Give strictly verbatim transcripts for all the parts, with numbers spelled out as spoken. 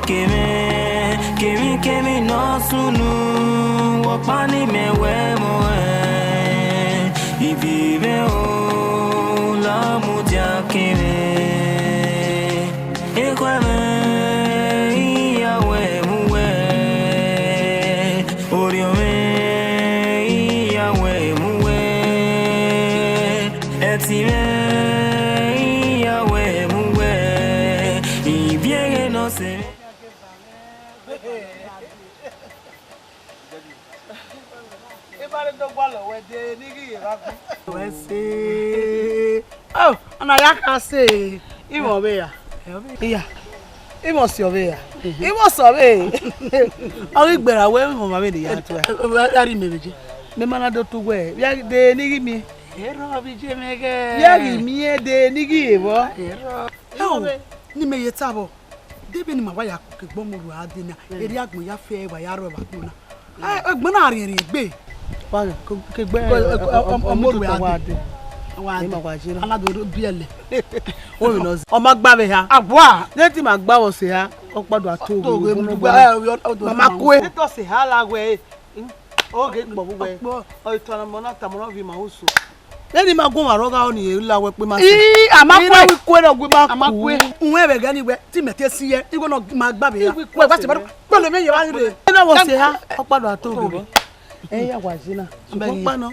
Kemẹ, kemikemi ne ọ sunu, ọkpa ne imẹ wẹ mọ ẹn, ivbi mwẹ o, la mudia kemẹ. Ekhọe mwẹ, I ya wẹ mu wẹ, orhiọn mwẹ, I ya wẹ mu wẹ, ẹtin mwẹ, I ya wẹ mu wẹ, ivbi ẹghẹ ne ọ sẹ mwẹ. Ebare do gualọ wẹ de ne I ghi ye vbe agbọn. Wẹ se. Oh, ọna ya kha se. Imọ vbe ya. Iya. Imọ si ọvbe ya. Imọ si ọvbe. Ọ ghi gberra wẹ imọ ma vbe ne ya tua. A ri mẹ vbe je. Mẹ ma na do tu wẹ. Via de ne I ghi miẹn. Erọ vbe je mẹ ghẹ. Via ghi miẹn de ne I ghi ye vbọ. Erọ. Ẹo, ne imẹ ye ta vbọ. De vbene ima wa ya koko egbe ọmọ orhu a dee na, erriọ agbọn ya fe ẹre wa ya rrọọ vbe agbọn na. Ẹ, agbọn na rhiẹnrhiẹn egbe. Wa ke, ke gbe ọmọ orhu a dee. Wa dee. Ima wa je na. Ana do bi ẹlẹ. Wo mi nọ. Ọ ma gba vbe ha. Awa. Ne ti ma gba vbe ọse ha, ọ kpa do a to oghe. Mama kue. Te ọ se ha la wẹ. Oge gbọ vbe uwẹ. Ọ i tọn ọmọ na tama ọmọ vbe ima uso. Vbene ima gu ọmwa rre ọghe ọnii la wẹ kpe ma sẹ. Ii, a ma kue. Ina wi kue na gu ima. A ma kue. Uwẹ vbe ẹghẹ ni wẹ, te imẹ te si yẹ, igho nọ ma gba vbe ya. Wẹ gba sẹ ba kpọlọ mẹ ye ba rre. Ina wọ se ha, ọ kpa do a to oghe. Ẹ ya wa je na. Sukpọn kpa nọ.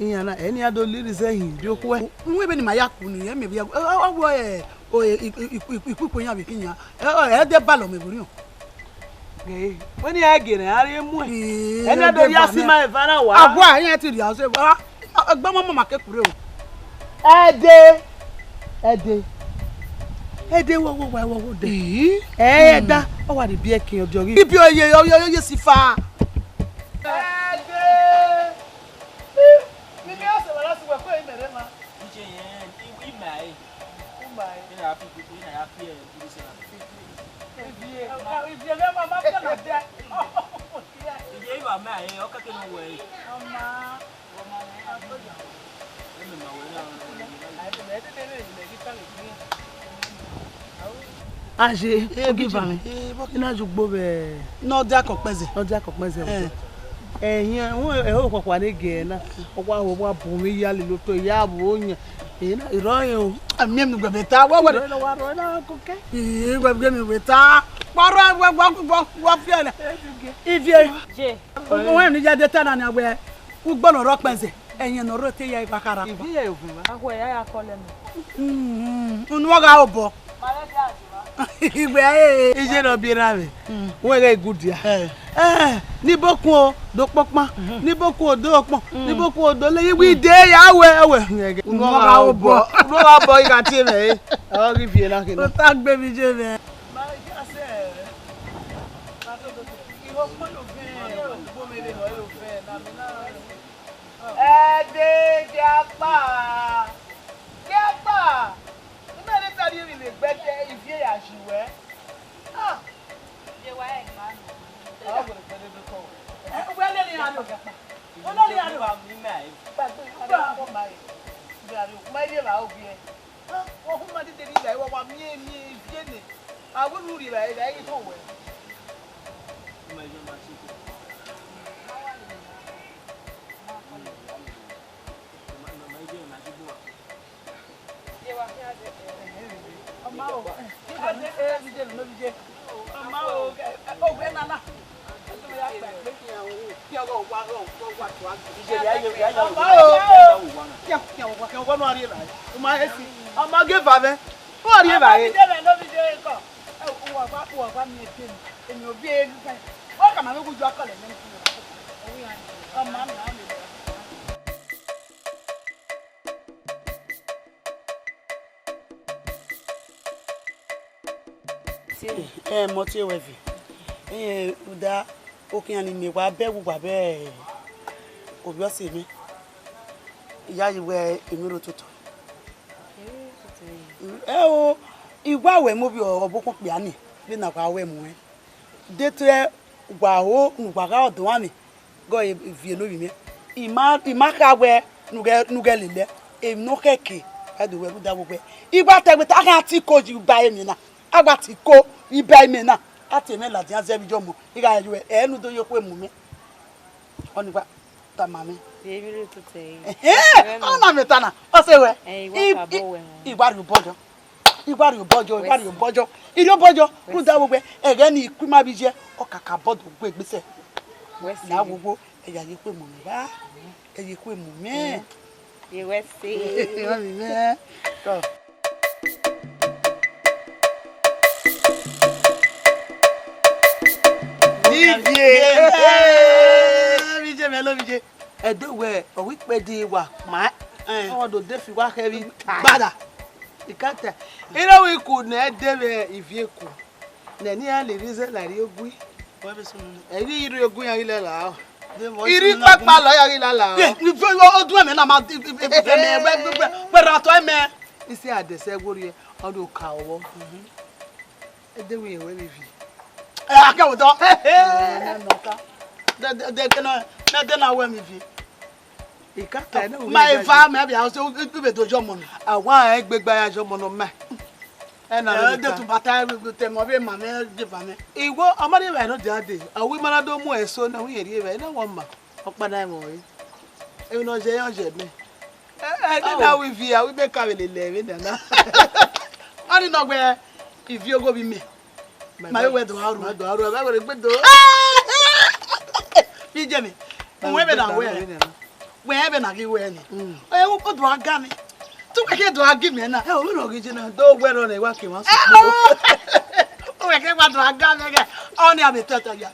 Iran na, ẹni a do liri zẹ hin, bi okhuẹ. Uwẹ vbene ima ya ku ni, ẹ mẹ vbe ya. Ọ wẹ, o, ikpikpo iran vbe ke iran. Ẹ, ẹ, ẹ de balọ mẹ vbe orhiọn. Wẹ ni a gere a rhie muẹn. Ii, ẹni a do ya si ma eva na wa. Awa, iran ti rhia ọse wa. Egbe ọmọ ma ke kure o. Ẹde. Ẹde. Ẹde wọ wọ wa wọ wọ de. Ii. Ẹ da, ọ wa de bi ẹkin ọdiọ ghi. Ibi oye, oye, oye si fa. Ẹde. Ni mi ọse wa lọ si wẹ ko imẹ rẹ ma. Iye yẹn, I, I ma ẹre. U ma ẹre. I na ya fi ikpikpo, I na ya fi, eh, Jerusalem. Ivie, ivie mwẹ ma ma fian na dẹ. Iye I wa ma ẹre, ọ kẹkẹ ne ọ wẹ ẹre. Ọ ma, ọ ma ẹre. Ẹ mẹ ma wẹ ẹre na. Aye, ogiva mwẹ. I na ye ugbo vbe. Ne ọ dia kọ kpẹzẹ. Ne ọ dia kọ kpẹzẹ. Eh. Ẹhiẹn, ẹho khuakhua ne gie na. Ọ wa ho, wa bun vbe iyale lotọ, ya vbe oyan. Ena, irọ rẹn o. Amiẹn ne ugbẹn vbe ta, wẹ wẹ. Irọ na wa rọ na ko kẹ. Ii, wẹ vbe mi vbe ta. Wa rọ, wa, wa, wa, wa fiẹlẹ. Ivie. Je. Wẹ ni ya de ta na ni wẹ. Ugbo nọ rọ kpẹzẹ. Ẹyẹn nọ rọ te ya igba khara. Ivie ya ovun wa. Akhọ ya ya kọlẹ mẹ. Mm, unu ọ gha obọ. Igbe ẹ. Iye nọ bi erha mwẹ. Wẹ ghẹ igudia. Eh, ni bokun o, do kpọkpan, ni bokun o, do ọkpọn, ni bokun o, do le, iwi de ya wẹ, wẹ. Unu ọ gha obọ, unu ọ gha obọ, I gha tie mwẹ re. Ọ ghi viẹ na khin. Ota gbe mi je mwẹ. Ẹdẹ, gie a kpa, gie a kpa. Imẹ ne ta rhie emwi vbe gbe ẹdẹ, ivie ya yi wẹ. Ah. Ye wa ẹgba nọ. Ọ wẹrẹ gbẹdẹ do kọ. Ẹ, wẹ lele iran do. Wẹ lele iran do. Wa mu imẹ a. Gbagbe, gbagbe, ọkọ ma e. Gbagbe, ọkọ ma e, rhie evba oviẹ. Ah, ọkọ ma dede rhie evba, wa, wa miẹn, miẹn ivie nẹ. A wẹ ne u rhie evba, evba i họn wẹ. Ọma ghe eva mwẹ, ọ rhie evbare. Ẹ, mọ tie wẹ viẹ. Ẹ, rhunmwuda okhian ni miẹn wa bẹghe uwa vbe ovbi ọse mwẹ, I yayi wẹ emwi rre ototọ. Ẹ o, I wa wẹ mu ovbi ọvbokhan okpia ni, vbene a wa wẹ mu ẹn. De te wa ho ne uwa gha ọdọ mwẹ, ghe viẹ ne ovbi mwẹ. I ma, I ma kha wẹ ne u ghẹ, ne u ghẹ lele emwi ne ọ khẹke, a do wẹ rhunmwuda vbe wẹ I wa ta ẹvbo ta, a khian ta iko yi ba ẹmwẹ na, a wa ta iko yi ba ẹmwẹ na. a tie mwẹ ladian zẹ vbe iyọmọ, I gha ru ẹre, ẹ ne u do ye okhuo mu mẹ. Ọni wa tama mwẹ. Emwi rre ototọ ẹre. Ẹhẹn, ọ na mẹ ta na, ọ sẹ wẹ. Ẹ, I wa I, ka bọ I, wẹ. I wa rhie obọ yọ. I wa rhie obọ yọ, I wa rhie obọ yọ. I rhie obọ yọ, rhunmwuda wẹ, ẹghẹ ne I ku ima vbe iye, ọ kaka obọ do gbe egbe sẹ. Wẹ si. Na wo wo, ẹ ya ye okhuo mu mẹ ba. Ẹ ye okhuo mu mẹ. Ye wẹ se. Mami mẹ. Tọ. Ivie. Vije mẹ lo vije. Ẹdẹ wẹ, ọ wẹ ikpẹdẹ wa kpa. Eh. Ọ do de fi wa khẹ vbe gbada. I ka ta. Iro wẹ iku ne ẹdẹ vbe ivie ku. Nene iran le rhie zẹ la rrie ogun. Wẹ vbe sunu. Ẹ ghi rrie ogun iran ghi lẹ la. Vbe vbe I rhie sunu na kpakpa gun. Lọ iran ghi la la. Ye, vbe odun ẹmwẹ na ma, vbe, vbe, vbe, vbe, vbe, vbe, vbe ra tọ ẹmwẹ. Isi adesẹ wo rrie, ọ do ka ọvbọ. Mhm. Ede wi yẹn wẹ vbe vi. Ẹ, a kẹ vbe dọ. Ẹ, ẹ, ẹ, nọ ka. De, de, de, kẹ nọ, ne de na wẹ mi vi. I ka ta ẹre ne u ma rhie eva mẹ bia, o se u, u, u vbe do yọ ọmọ nẹ. A wa rẹn egbe gba ya yọ ọmọ nọ ma. Ẹ na. Ẹ, vbe de ka. Tu bata, ẹ, te mẹ, ọ vbe ma mẹ, je ba mẹ. Iwo, ọ ma rhie evbare nọ dia dee. A wi ma na do mu ẹso na, u yẹn rhie evbare na, wọ ma. Ọkpa na ẹmwẹ ọre. Emwi ne ọ yẹ, ọ yẹ mẹ. Ẹ, ẹ, ne na wi vi, a wi mẹ ka vbe lele ẹmwẹ nana. Ọni nọ wẹ, ivi ogho vbe mẹ. Ma wẹ do aro. Ma do aro, ma wẹ gbe do. Bi je mi. Uwẹ vbe na wẹ. Wẹ vbe na ghi wẹ ni. Mm. Ẹ, u ko do aga mi. Tu wẹ ke do agi mẹ na. Ẹ, o vbe rọ ghi je na, do wẹ rọ ne wa ke ma so. Wẹ ke wa do aga mẹ gẹ. Ọni a be tata ya.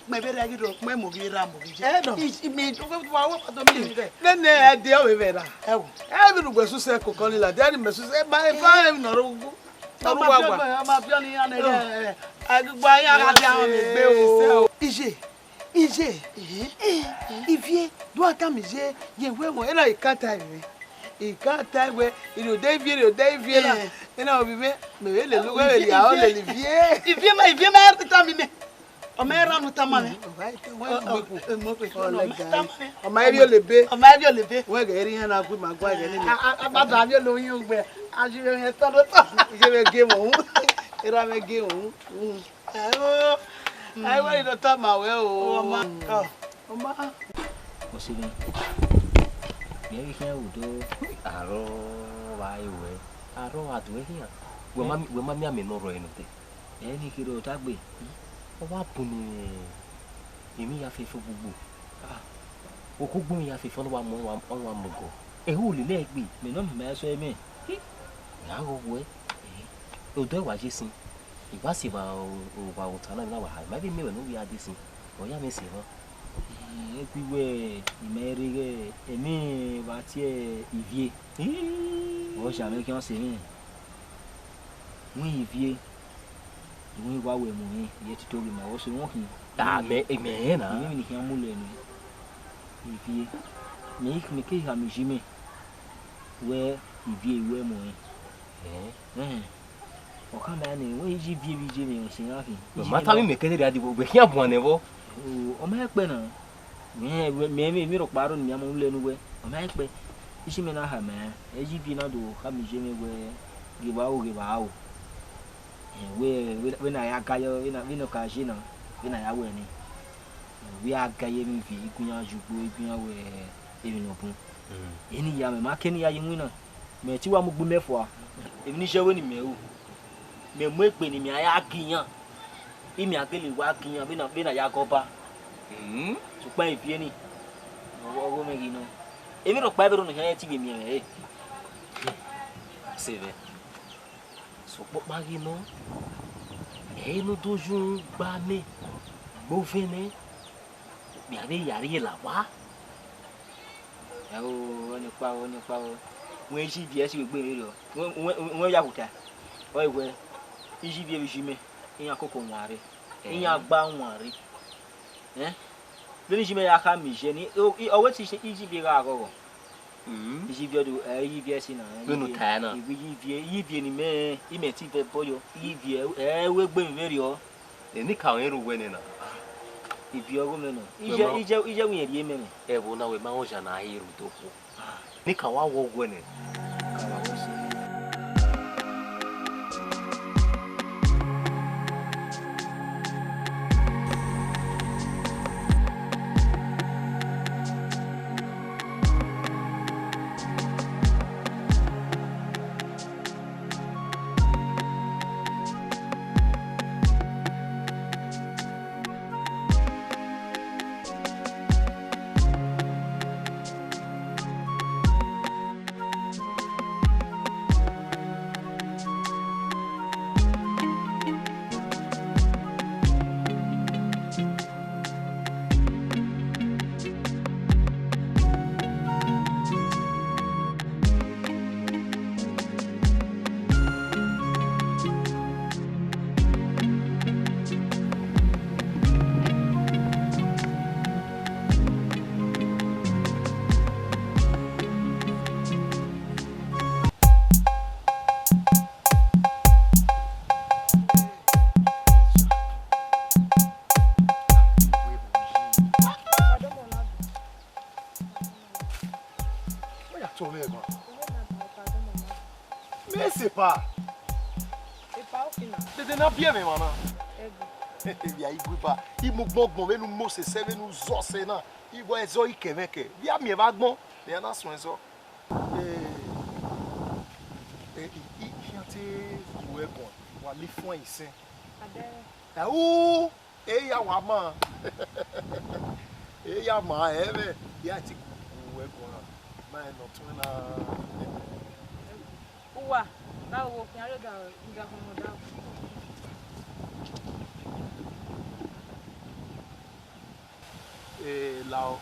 Mẹ vbe rẹ ghi rọ, mẹ mo ghi ra mo ghi je. Ẹ nọ. I, I, mi, wa, wa, wa do mi rẹ. Nene, ẹ de ọ vbe vbe ra. Ẹ wo. Ẹ vbe nu gbe suse koko ni la, de ni mẹ suse, ma e fa ẹ nọ ro gu. Nọ ro wa wa. Ọ ma fi ọni ya nẹ. Ẹ, agbagba ya gha dia ọ ni gbe o. Iye, iye, eh, ivie, do a tama iye, ye wẹ wọn, ena I ka ta ẹre. I ka ta ẹre, irode ivie, irode ivie na. Eh. Ena ovbi mwẹ, mẹ vbe lele uwẹ vbe ria, ọ lele ivie. Ivie ma, ivie ma, ẹ tama mẹ. Ọ ma rhan unu tama mwẹ. Mm, ọ ma tama mwẹ. Ọ, ọ, ọ ma tama mwẹ. Ọ ma rhan unu tama mwẹ. Ọ ma rhan unu lebe. Ọ ma rhan unu lebe. Wẹ ghe erha na gu ima gua ẹghẹ nene. A, a, a, a ma da mwẹ lo yin ugbẹ. A ji vbe mwẹ tọn do tọn. Iye vbe gie mwẹ unu. Erha mwẹ gie mwẹ unu. Mm. Ẹ o. Mm. Ẹ wẹ I do tama wẹ o. Ọ ma. Mm. Ọ. Ọ ma. Osighi. Mẹ ghi khian ru do. Arọ vba e wẹ. Arọ vba do e khian. Wẹ ma, wẹ ma miẹn amẹ ne ọ rrọọ nọ te. Ẹ ni kherhe ọ dagbe, ọ wa bun emwi ya fẹfẹ gbogbo. Ah, okhuo gbomwi ya fẹfẹ, ọ wa mu, ọ wa mu ọgọ. Ẹho lele ẹgbe, mẹ ne ọ miẹn ma sẹ mẹ. Ra ghe wẹ, odẹ wa ye sin, I wa si evba owa ota na, emwi na wa ha, ma vbe miẹn wẹ ne u vbe a de sin, ọ ya mwẹ sẹ emwa. Ẹ ghi wẹ, I ma rre ighẹ ẹmwẹ vbe a tie Ivie. Ọ sha mwẹ khian sẹ mwẹ. Wẹ Ivie, I wẹ wa wẹ mu rẹn, I ye tito ghe ma, ọ sẹ wọn khin. Ah, mẹ, mẹ rẹn na. Emwi ne I khian mu lẹ nẹ. Ivie, mẹ, mẹ ke khama iye mẹ, wẹ Ivie, I wẹ mu rẹn. Eh. Ẹhẹn. Ọ khama nẹ, wẹ iye Ivie vbe iye mwẹ, ọ sẹ iran khin. Wẹ ma tama mẹ kẹdẹ rhia dee, wẹ khian buan nẹ vbọ? O, ọ ma kpẹ na. Mẹ, mẹ, mẹ, emwi rhọkpa rrọọ ne I miẹn mu lẹ ne uwẹ, ọ ma kpẹ. Iye mwẹ na khama, ẹ, iye Ivie na do khama iye mwẹ wẹ, ghe vba o, ghe vba o. Ẹ, wẹ, wẹ, wẹ na ya ga yọ, vbene, vbene ọ ka ye na, vbene a ya wẹ nẹ. Wẹ a ga ye emwi Ivie, I gu iran ye ugbo, I gu iran wẹ emwi ne ọ bun. Mm. Eni ya mẹ ma ke ne I ya ye iwinna, mẹ te wa mu egbe mẹ fua. Emwi ne iye wẹ ne imẹ ru, mẹ mu egbe ne imẹ a ya ga iran, imẹ a gele wa ga iran vbene, vbene a ya ga ọba. Mm. Sokpan Ivie ni, ọ, ọ gho mwẹ ghi nọ. Emwi rhọkpa vbe rre ne ọ khian rẹn te I vbe miẹn mwẹ re. Sẹ vbe. Sokpan ọkpa ghi nọ, ẹ i re ne u do yu gba mẹ, gbe ovẹn nẹ, okpia vbe ya rrie la owa. Ẹ o, ọni ọkpa o, ọni ọkpa o. Wẹ iye Ivie ẹse vbe egbe vberriọ. Wẹ, wẹ, wẹ ya huta. Ọ i wẹ, iye Ivie vbe iye mwẹ, iran koko wanre. Iran gba wanre. Ẹn? Vbene iye mwẹ ya khama iye ni, o, i, ọ wẹ te iye Ivie gha ghọghọ. Mm. Iye Ivie ọdọ, ẹ, iye Ivie ẹse na, vbene u ta na. Iye Ivie, iye Ivie ne imẹ, imẹ te vẹ ẹbọ yọ. Iye Ivie, ẹ, ẹ, wẹ egbe mwẹ vberriọ. Enikaro ru wẹ nẹ na. Ivie ọghe mwẹ nọ. Iye, iye, iye wẹ irẹn rhie mẹ nẹ. Ẹvbo na wẹ ma rẹn oya ne a he rre odọ okhuo. Enikaro wa wọ wẹ nẹ. Ka wa wọ sẹ. Mẹ sepa. Epa okina. Dede na biẹ mwẹ emwa na. Ẹgbẹ. Via igui ba, imu gbọngbọn vbene u mose sẹ vbene u zọ sẹ na, igho ẹzọ i kẹmwẹ kẹ. Via miẹn vbe agbọn, ne iran na suẹn zọ. Eh, eh, i, i, i khian te ru ẹguan, wa le fuẹn isẹn. Abẹ. Ẹ u, e ya wa ma. E ya ma, ẹ vbe, ya ti ru ẹguan, ma ẹ nọ tuẹn na. Uwa, ba wo khian rre ga, ga họn da. Eh, lao.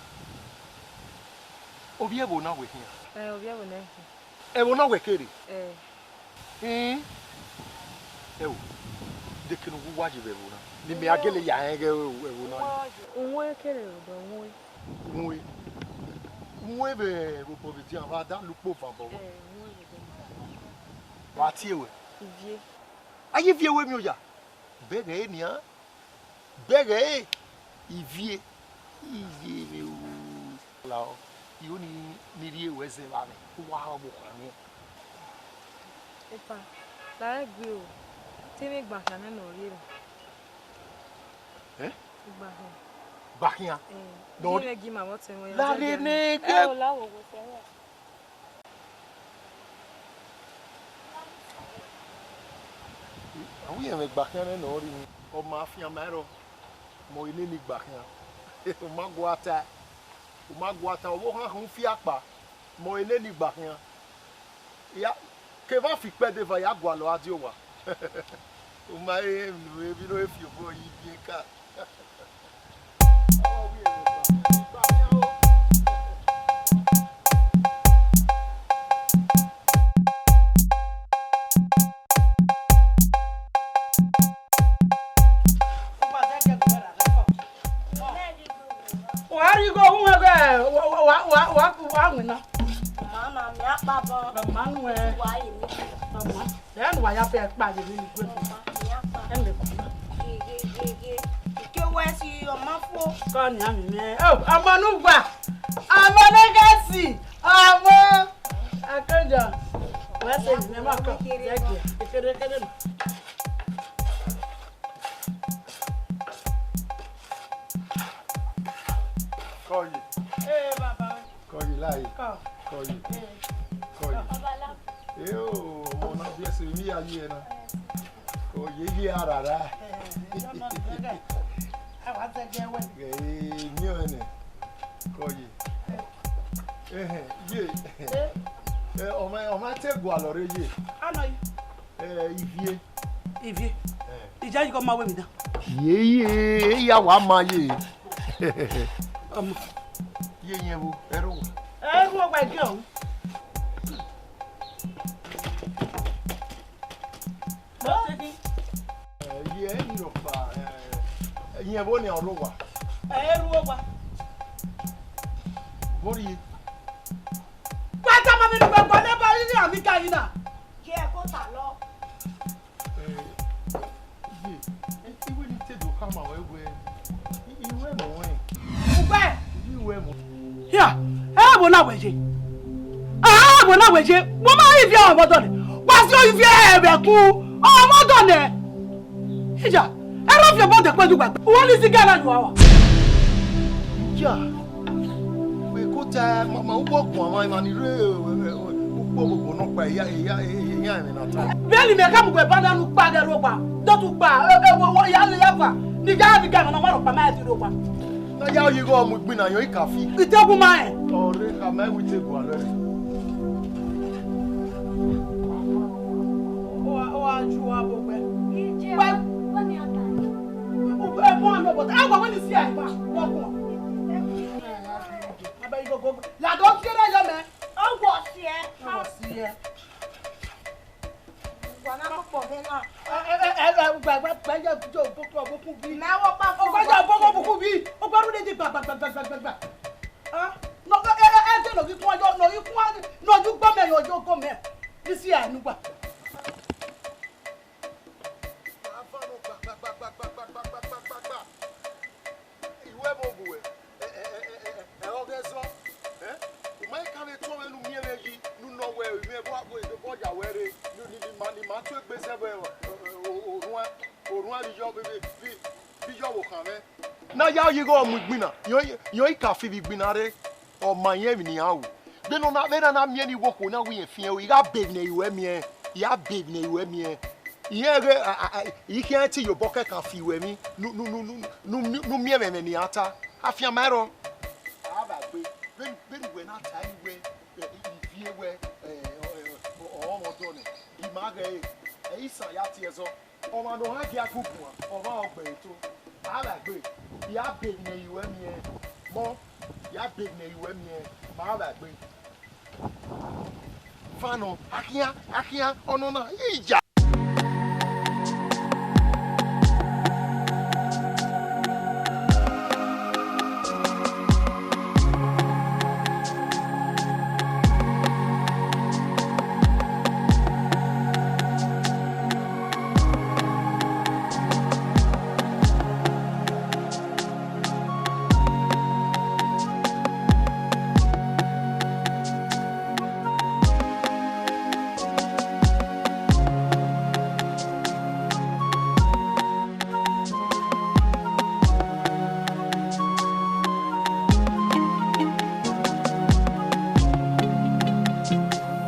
Ovbi ẹvbo na wẹ khian? Eh, ovbi ẹvbo na khian. Ẹvbo na wẹ kere? Eh. Hmm. Ẹo, dekene uwu wa ye vbe ẹvbo na. Ne mẹ a gele ya rẹn ghe ẹvbo na. Uwẹ kere odọ, uwẹ. Uwẹ. Uwẹ vbe obọ vbe dian, vbe a da lukpo van bọvbọ. Eh, uwẹ vbe obọ. Wa tie wẹ? Ivie. A ye ivie wẹ miẹn oya? Bẹghe nian. Bẹghe ivie, ivie mwẹ o. Lao, iro ni, ni rhie ruẹ zẹ vbe amwẹ, u wa ha ọvbokhan nẹ. Epa, la ẹre gui o, te mwẹ igbakhian nẹ ne ọ rhie mwẹ. Eh? Igbakhian. Igbakhian? Eh, nọ rhie mwẹ gi ma vbe ọtẹn mwẹ ya. La rre nẹ gẹ. Ẹ o, la wo wo sẹ wẹ. Avbe irẹn mwẹ igbakhian nẹ ne ọ rhie mwẹ. Ọ ma fian ma ẹrọ, mẹ ọre nene igbakhian. U ma gua ta, u ma gua ta, ọvbokhan khun fi akpa, mẹ ọre nene igbakhian. Ya, kevbe a fi ikpẹdẹ eva ya gualọ a die owa. U ma rẹn emwi ne u re, vbene u re fi obọ yi biẹ ka. Wa rhie igho hu ẹghẹ wa, wa, wa, wa, wa winna. Mama, mi akpa bọ. Mama nuẹ. Wa yi mi. Mama. Ẹ ne uwa ya fẹ kpa ye vbe igwe. Ẹ mẹ kọ. Ye, ye, ye, ye. Ike wẹ si ọma fo. Kọ ni ami mẹ. Oh, ọmọ ne uwa. Ọmọ ne gẹsi. Ọmọ. Akanjọ. Wẹ se ni mẹ ma kọ. Jẹ gẹ. Ekere kere na. Kọ ye. Ee, baba. Kọ ye lae. Kọ. Kọ ye. Ee. Kọ ye. Baba la. Ee o, ọmọ na biẹ sẹ emwi ya ye na. Kọ ye, ye arara. Ee, yọ nọ ni gẹgẹ. A wa zẹgẹ wẹ. Ee, miẹn ọnrẹn nẹ. Kọ ye. Ee. Ẹhẹn, ye. Ee. Ẹ, ọmọ, ọmọ te gualọ rre ye. A nọ yi. Eh, Ivie. Ivie. Eh. Ija yi kọ ma wẹ mi dan. Ye, ye, ya wa ma ye. Ọmọ. Ye yẹn vbo, ẹrọ wa. Ẹrọ wa ẹgẹ ọhún. Eh, ye ẹyin rọkpa, eh, yẹn vbo ni ọrọ wa. Ẹrọ wa. Vbo rhie? Wa tama mi nugbe, gba ne ba rhie ami ka yi na. Ye ẹko ta lọ. Eh, ye, iwe ni te do khama ruẹ wẹẹ, I, I ruẹ mọ ruẹ. Ugbẹ. I ruẹ mọ. Hia, ẹ wo na wẹ ye? Ẹ wo na wẹ ye? Wo ma rhie ivie ọmọ dọ nẹ. Wa si ivie ẹvbo ẹkun, ọmọ dọ nẹ. Iya, ẹ rọ fi obọ dẹ kpẹdugba. Uwa ni zigẹ na yu awa. Iya. Wẹ kota ma, ma uwọ guan mwa emwa ni rre ukpo gbogbo nọkpa, eya, eya, eya, eya ẹmwẹ na ta. Vbene mẹ ka mu wẹ banna ne u kpa ghe rre owa, dọtun kpa, e, e, wo, wo, ya, ya kpa, ne I ya gha vbe ga emwa ne ọ ma rhọkpa ma ẹtin rre owa. Ne a ya ye igho mu igbinna yọ, I ka fi. Itegun ma rẹn. Ọ rre, a ma ẹvbo itegun alọ rre. Ọ, ọ, a ju wa vbe ogbẹ. Wẹ, wẹ ni a ta. Ẹ, mọ, mọ, but, ẹ, wẹ, wẹ ni si a, wẹ, wẹ, wẹ. Abẹ igogo. Lado tiere yọ mẹ. Ọ wọ si ẹ. Ọ wọ si ẹ. Wa na kpokpo mẹ na. Ẹ, ẹ, ẹ, ẹ, gba, gba, gba, ya jo boko, boko bi. Mẹ wọ pa fo. Gba ya boko, boko bi. O gba ru de gba, gba, gba. Ah, no, ẹ, ẹ, ẹ, ẹ, de no gi kun yo, no gi kun, no ju gbo mẹ, yo, yo gbo mẹ. Ni si ẹ nu gba. Iwẹ vbe obuẹ, ẹ, ẹ, ọ ghẹ zọ, ẹ? U ma i ka vbe tuọnmwẹ ne u miẹn mwẹ yi, Emwi ẹvbo, ẹvbo ya wẹ rre, ni, ni, ni ma, ni ma tu egbe zẹ vbe, o, o, o, orhuan, orhuan vbe iyọ, vbe, vbe, vbe, vbe iyọ vbe okhanmwẹ. Ne a ya ye igho mu igbinna, yọ, yọ i ka fi vbe igbinna rre, ọ ma irẹn emwi ne iran ru. Vbene ọ na, vbene a na miẹn ne iwẹ okhuo na wẹ irẹn fian ru, I gha be emwi ne I ruẹ miẹn, I gha be emwi ne I ruẹ miẹn. Irẹn ghe, a, a, a, I khian te iyobọ kẹkan fi ruẹ emwi, ne u, ne u, ne u, ne u, ne u miẹn mwẹ ẹmwẹ ne iran ta. Afianma ẹrọ. A vba gbe, vbene, vbene uwẹ na ta ẹre wẹ, ẹ, ivie wẹ, ẹ, ọ, ọ, ọ, ọmwa ọdọ nẹ, I ma ghẹ ẹre, ẹ i san ya tie ẹzọ. Ọmwa ne ọ gha gie agbọn guan, ọmwa ọ gbe ẹre to. A vba gbe, ya be emwi ne I ruẹ miẹn, mọ, ya be emwi ne I ruẹ miẹn, ma vba gbe. Fanọ, a khian, a khian, ọnọna, iya.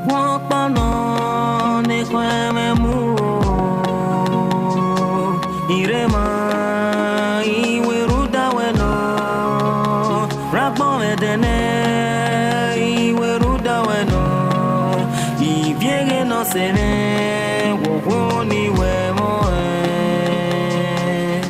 Wọkpọnọ ne ekhọe mwẹ mu o, I rre ma, I wẹ rhunmwuda wẹ nọ, rre agbọn mwẹ ẹdẹ nẹ, I wẹ rhunmwuda wẹ nọ, ivie ghe ne ọ sẹ mwẹ, wẹ okhuo ne I wẹ ẹmwẹ ọnrẹn.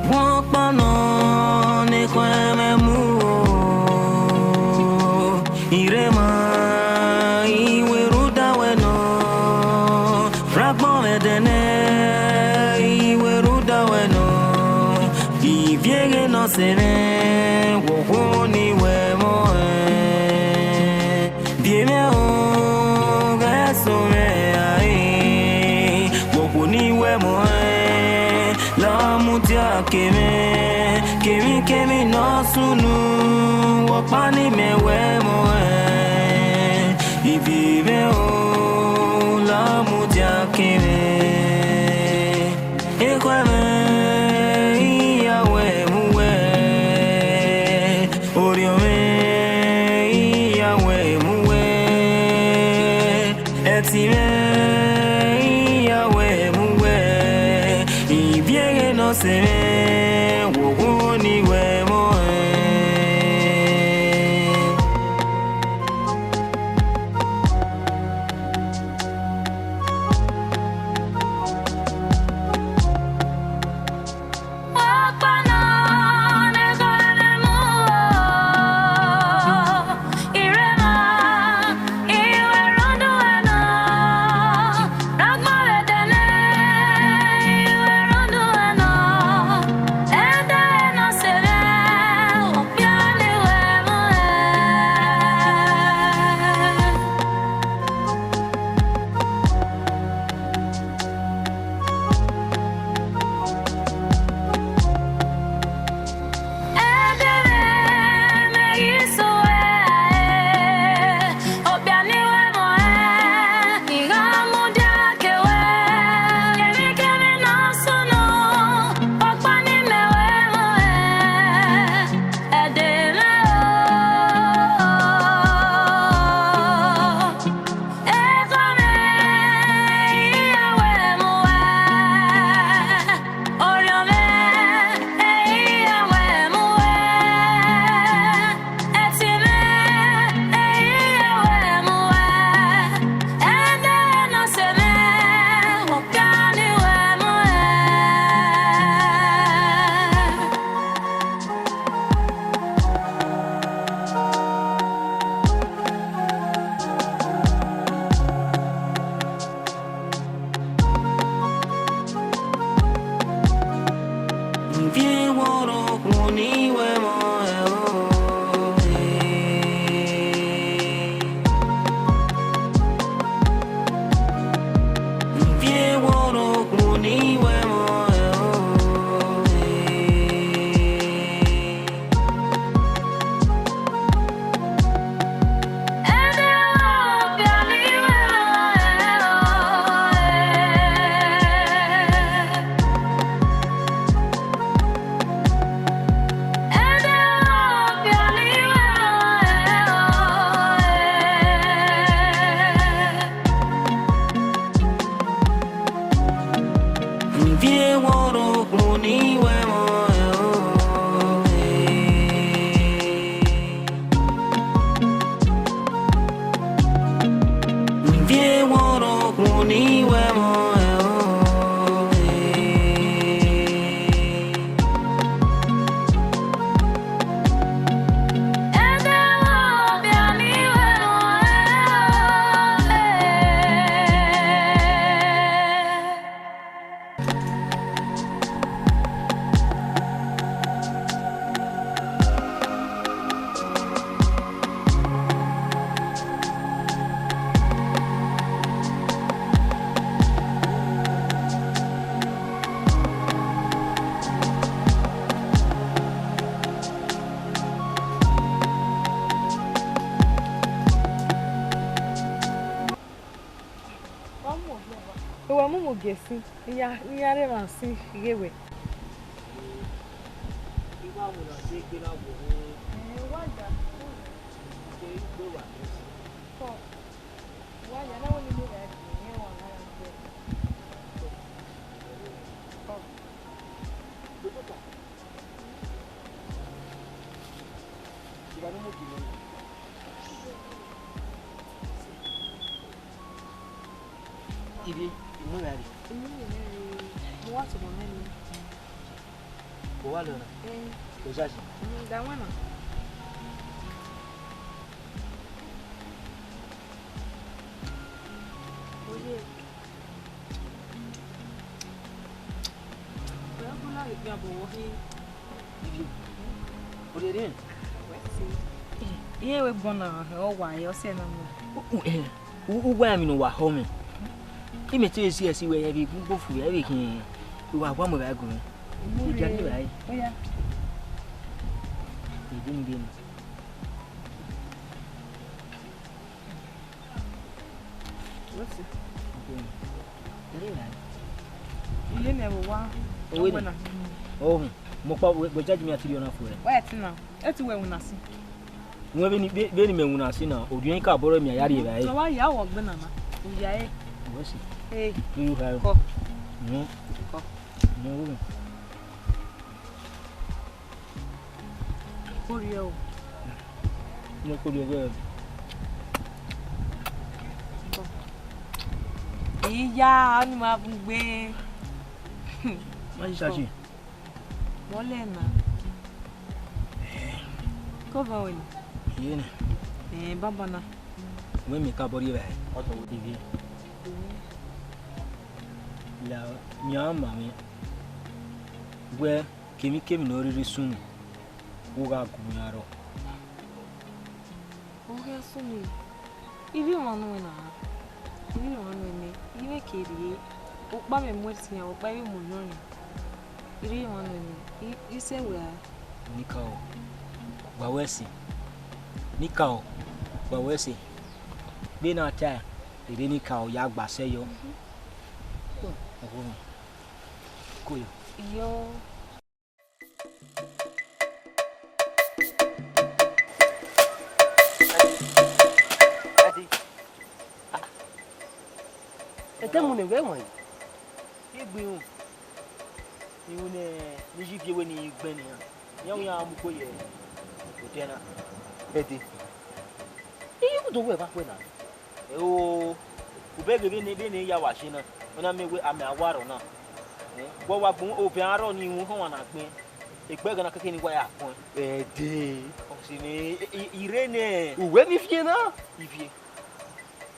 Wọkpọnọ ne ekhọe mwẹ mu o, I rre ma, I wẹ rhunmwuda wẹ nọ, rre agbọn mwẹ ẹdẹ nẹ, I wẹ rhunmwuda wẹ nọ, ivie ghe ne ọ sẹ mwẹ, wẹ okhuo ne I wẹ ẹmwẹ ọnrẹn. Viẹ mwẹ o, ghẹ sẹ mwẹ rae, wẹ okhuo ne I wẹ ẹmwẹ ọnrẹn, la mudia ke mwẹ, kemwikemwi ne ọ sunu, ọkpa ne imẹ wẹ ẹmwẹ ọnrẹn. Ivie mwẹ o, la mudia ke mwẹ. Ekhọe mwẹ, I ya wẹ mu wẹ, orhiọn mwẹ, I ya wẹ mu wẹ, ẹtin mwẹ, I ya wẹ mu wẹ, ivie ghe ne ọ sẹ mwẹ, wẹ okhuo ne I wẹ ẹmwẹ ọnrẹn. Sin, I ya, I ya rre emwa sin ghe wẹ. I wa mu na si egbe na wo. Eh, wa ya. Ke I gbe wa ke. Kọ. Wa ya na wo ni mo ya gbe, wa na ya gbe. Kọ. Ivie, I mu gha rrie. Mo wa tobọ mwẹ nii. Wo wa lọ na? Eh. Ojaji. Mm, da wẹ na. Oye. Wẹ bu na gbe abọ wọ hin. Ivie. Orere. Wẹ si. Iye wẹ gbọn na, ọ wa ye, ọ sẹ na mu. U, u, eh, u, u wa emwi ne uwa họ mwẹ. I mẹ te zi ẹsi wẹ, ẹ vbe gbogbo fu, ẹ vbe khin, uwa wa mu evbare gu mwẹ. Idia ni evbare. Oya. Ede ni de ni. Wẹ si. Ede ni evbare. Iye nẹ vbe owa. Owe ọgbẹna. Ohun, mo kpa wẹ, wẹ judge mi a ti rhie ọna fo rẹ. Wẹ ẹtin na, ẹtin wẹ winna sin. Wẹ vbene, vbe, vbene mẹ winna sin na, orhiọn ka bọrọ mẹ a ya rhie evbare. Ọ wa ya wọ ọgbẹna na, u ya ẹre. Wẹ si. Ee. Irhu kha rọ. Kọ. Nọ. Kọ. Nọ, wẹ. Koriẹ o. Nọ, koriẹ wẹ. Kọ. Iya, ọni ma bun gbe. Ma yi sashi. Wọlẹ na. Ko vọ wẹ ni? Iye nẹ. Eh, baba na. Wẹ mẹ ka bọ rhie vbe. Ọtọ wo di vie. La, yan ma mwẹ. Wẹ, kemikemi ne ọ rhirhi sunu, u gha gu mwẹ arrọọ. Ọ gha sunu, I rhie emwa nuẹn na, I rhie emwa nuẹn nẹ, I mwẹ ke rrie, ọkpa mwẹ mu ẹtin yan, ọkpa I vbe mu yọ yan. I rhie emwa nuẹn nẹ, I, I sẹ wẹ a. Nikao, gba wẹ ẹse. Nikao, gba wẹ ẹse. Vbene a ta, erha Nikao ya gba sẹ yọ. Ọgho mwẹ. Ko yọ. Iyọ. Ẹdẹ. Ah. Ẹdẹ mu ne wẹ wan yi. Igbe ihun. Ihun ne, ne I yi gie wẹ ne I gbẹn nian. Iran iran mu gbe ye odẹ na. Ẹdẹ. I yi udo wẹ vbe akhuẹ na. Ẹo, ubẹghe vbene, vbene I ya wa ṣe na, ọ na miẹn wẹ amẹ a wa rrọọ na. Eh, wẹ wa gbẹn obọ arrọọ ni iwinna ọmwa na gbẹn, egbe ẹghẹ na kẹkẹ ne I wa ya kpọẹn. Ẹdẹ. Ọ si ne I, I, I rre nẹ. Uwẹ ne I viẹ na? I viẹ.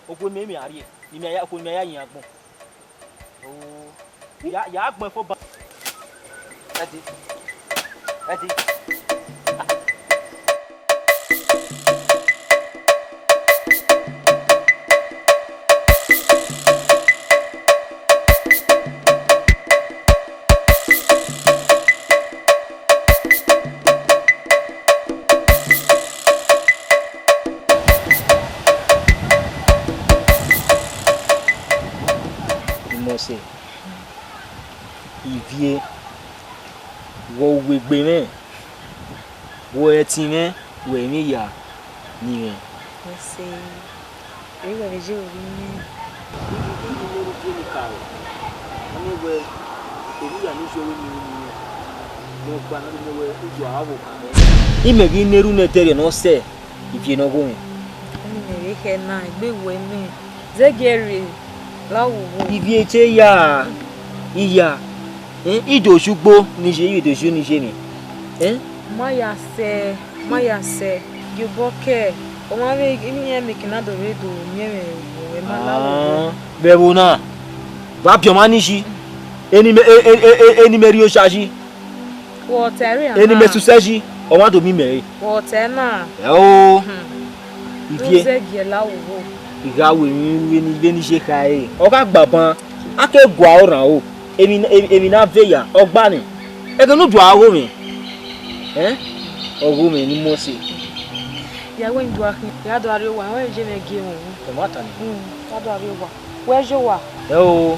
Okhuo mẹ, mẹ a rrie, ne imẹ ya, okhuo ne imẹ ya yin agbọn. Oh, ya, ya gbẹn fo ba. Ẹdẹ. Ẹdẹ. Imọse, Ivie, wẹ uwegbe mwẹ, wẹ ẹtin mwẹ, wẹ emwi iya ni mwẹ. Mose, ẹ i wẹ vbe ye vbe imẹ. Ivie ne u viẹ ne I ka rọ, ọ miẹn wẹ emwi iya ne u zẹ vbe eni ru ne imẹ, ne ọ gba ne ọ miẹn wẹ udu a vbe oka mwẹ. Imẹ ghi na erhunmwu ẹdẹrriọ ne ọ sẹ, Ivie ne ọ gho mwẹ. Ọni mẹ vbe khẹ na, egbe wẹ mẹ. Zẹgiẹ rre, la wo wo. Ivie te ya, iya. Eh, I do zẹ ugbo ni ye, I do zẹ ni ye ni. Eh? Ma ya sẹ, ma ya sẹ. Gie obọ kẹ, ọ ma vbe emwi iran make na do rre do miẹn mwẹ vbe ma la wo wo. Ah, vbe ẹvbo na, wa biẹ ọmwa ni yi. Eni mẹ, e, e, e, e, eni mẹ rhie osa yi. Wọ tẹre eni mẹ na. Susẹ yi, ọ ma do miẹn imẹ re. Wọ tẹ na. Ẹo. Hmm. Ivie. Zẹgiẹ la wo wo. I gha ru emwi vbene, vbene I ye kha ẹre. Ọ gha gba ban, a ke gua ọrhan o. Emwi, emwi, emwi ne a ve ya, ọ gba nẹ. Ẹghẹ ne u do a gho mwẹ. Ẹn? Ọ gho mwẹ ne Mose. Ya wẹ n do a khin, ya do a rrie owa, wẹ je mwẹ gie mwẹ. Ọ ma ta nẹ. Hmm, ya do a rrie owa. Wẹ je owa. Ẹo.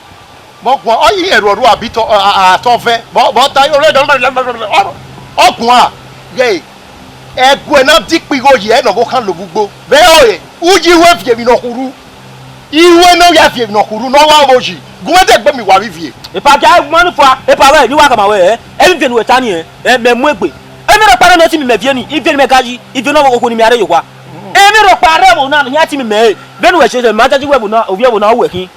Mọ guan, ọ yi ẹrhuọrhu abi tọ, a, a, a, tọ vẹ. Mọ, mọ ta, ọ, ọ guan. Ghẹ, ẹguẹ na di ikpigho yi, ẹ nọ ghe okhan lovbe ugbo. Vbe ọre, uyi wẹ viẹ emwi ne ọ khurhu. Iwe ne ọ ya viẹ emwi ne ọ khurhu, ne ọ wa vbo yi. Gu ẹdẹ gbe mi wa vbe ivie. Epa, gia ma nu fua, epa wẹ, ni wa khama wẹ, ẹ, ẹmwẹ ivie ne uwẹ ta ni, ẹ, ẹ, mẹ mu egbe. Emwi rhọkpa ne ọ si mi mẹ viẹ ni, ivie ne mẹ ga yi, ivie ne okhuo ni mẹ a rre ye owa. Emwi rhọkpa rre ẹvbo na, ne ọ ya ti mi mẹ, vbene uwẹ sẹ, ma judge wẹ ẹvbo na, ovbi ẹvbo na, uwẹ khin.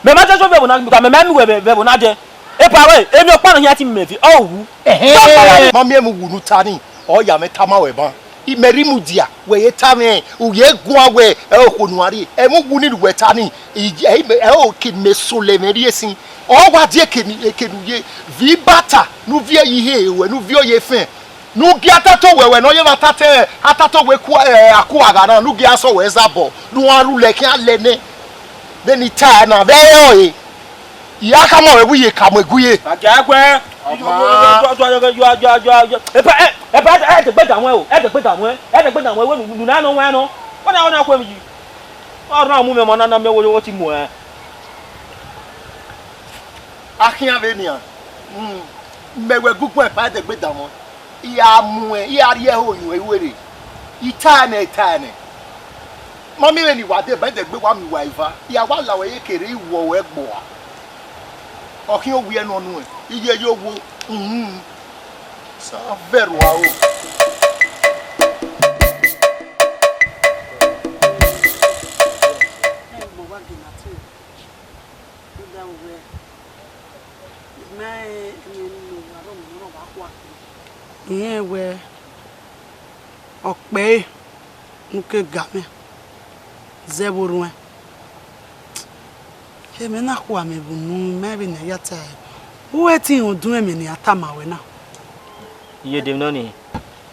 Mẹ ma judge wẹ ẹvbo na, ka mẹ ma mu wẹ vbe, vbe ẹvbo na dẹ. Epa wẹ, emwi ọkpa ne ọ ya ti mi mẹ viẹ, ọ wu. Ẹhẹn. Ma miẹn mu wu ne u ta ni, ọ ya mwẹ tama wẹ ban. Imẹ rhie mudia, wẹ ye ta mwẹ, u ye guan wẹ, ẹ okhuo ne uwa rrie. Ẹmwẹ uwu ni ne uwẹ ta ni, I, ẹ, ẹ, o ke mẹ solo ẹmwẹ rhie sin. Ọ wa die eke ni, eke ne u ye, viẹ ibata, ne u viẹ ye ihe ruẹ, ne u viẹ ye efẹn. Ne u gie atato wẹ, wẹ ne ọ ye vbe atato, atato wẹ ku, ẹ, akuagha na, ne u gie asọ wẹ zabọ, ne uwa rhulẹ khian lẹ nẹ. Vbene I ta ẹre na, vbe ẹ ọre. I ya khama ruẹ wẹ I ye ka mu egu ye. Agiaguẹ. Ọma. Epa, ẹ, epa, ẹ, ẹ degbe dan wẹ o, ẹ degbe dan wẹ, ẹ degbe dan wẹ, wẹ nu, nu na nọ wẹ nọ. Wẹ na, wẹ na khuẹ yi. Ọ na mu mẹ ọmọ na, na mẹ wo, wo ti mu ẹ. A khian vbe nian. Mm. Mẹ wẹ gu guan epa, ẹ degbe dan wẹ. I gha muẹn, I gha rhie ẹhoho yin uwẹ iwere. I ta ẹnẹ, I ta ẹnẹ. Ma miẹn vbene I wa deba, ẹdẹgbe wa miẹn uwa eva. I gha wa la ruẹ ye kere I wọ ruẹ gbe ua. Ọ khian owiẹ nọ nuẹn, I ye ye owo. Uhunmwu. Sa vẹ rua o. Ẹ mọ wa gele atu. Ọ da wẹ, I ma rẹn emwi ne uwa rhọmwẹ ne ọ wa khua khin. I rẹn wẹ, ọ kpẹre ne u ke ga mwẹ zẹ vbe orhuẹn. Emwi na khua mwẹ vbe unu, I ma rẹn vbene a ya ta ẹre. U ẹ te rẹn odun ẹmwẹ ne a tama ruẹ na? Iye de emwi nọ nii.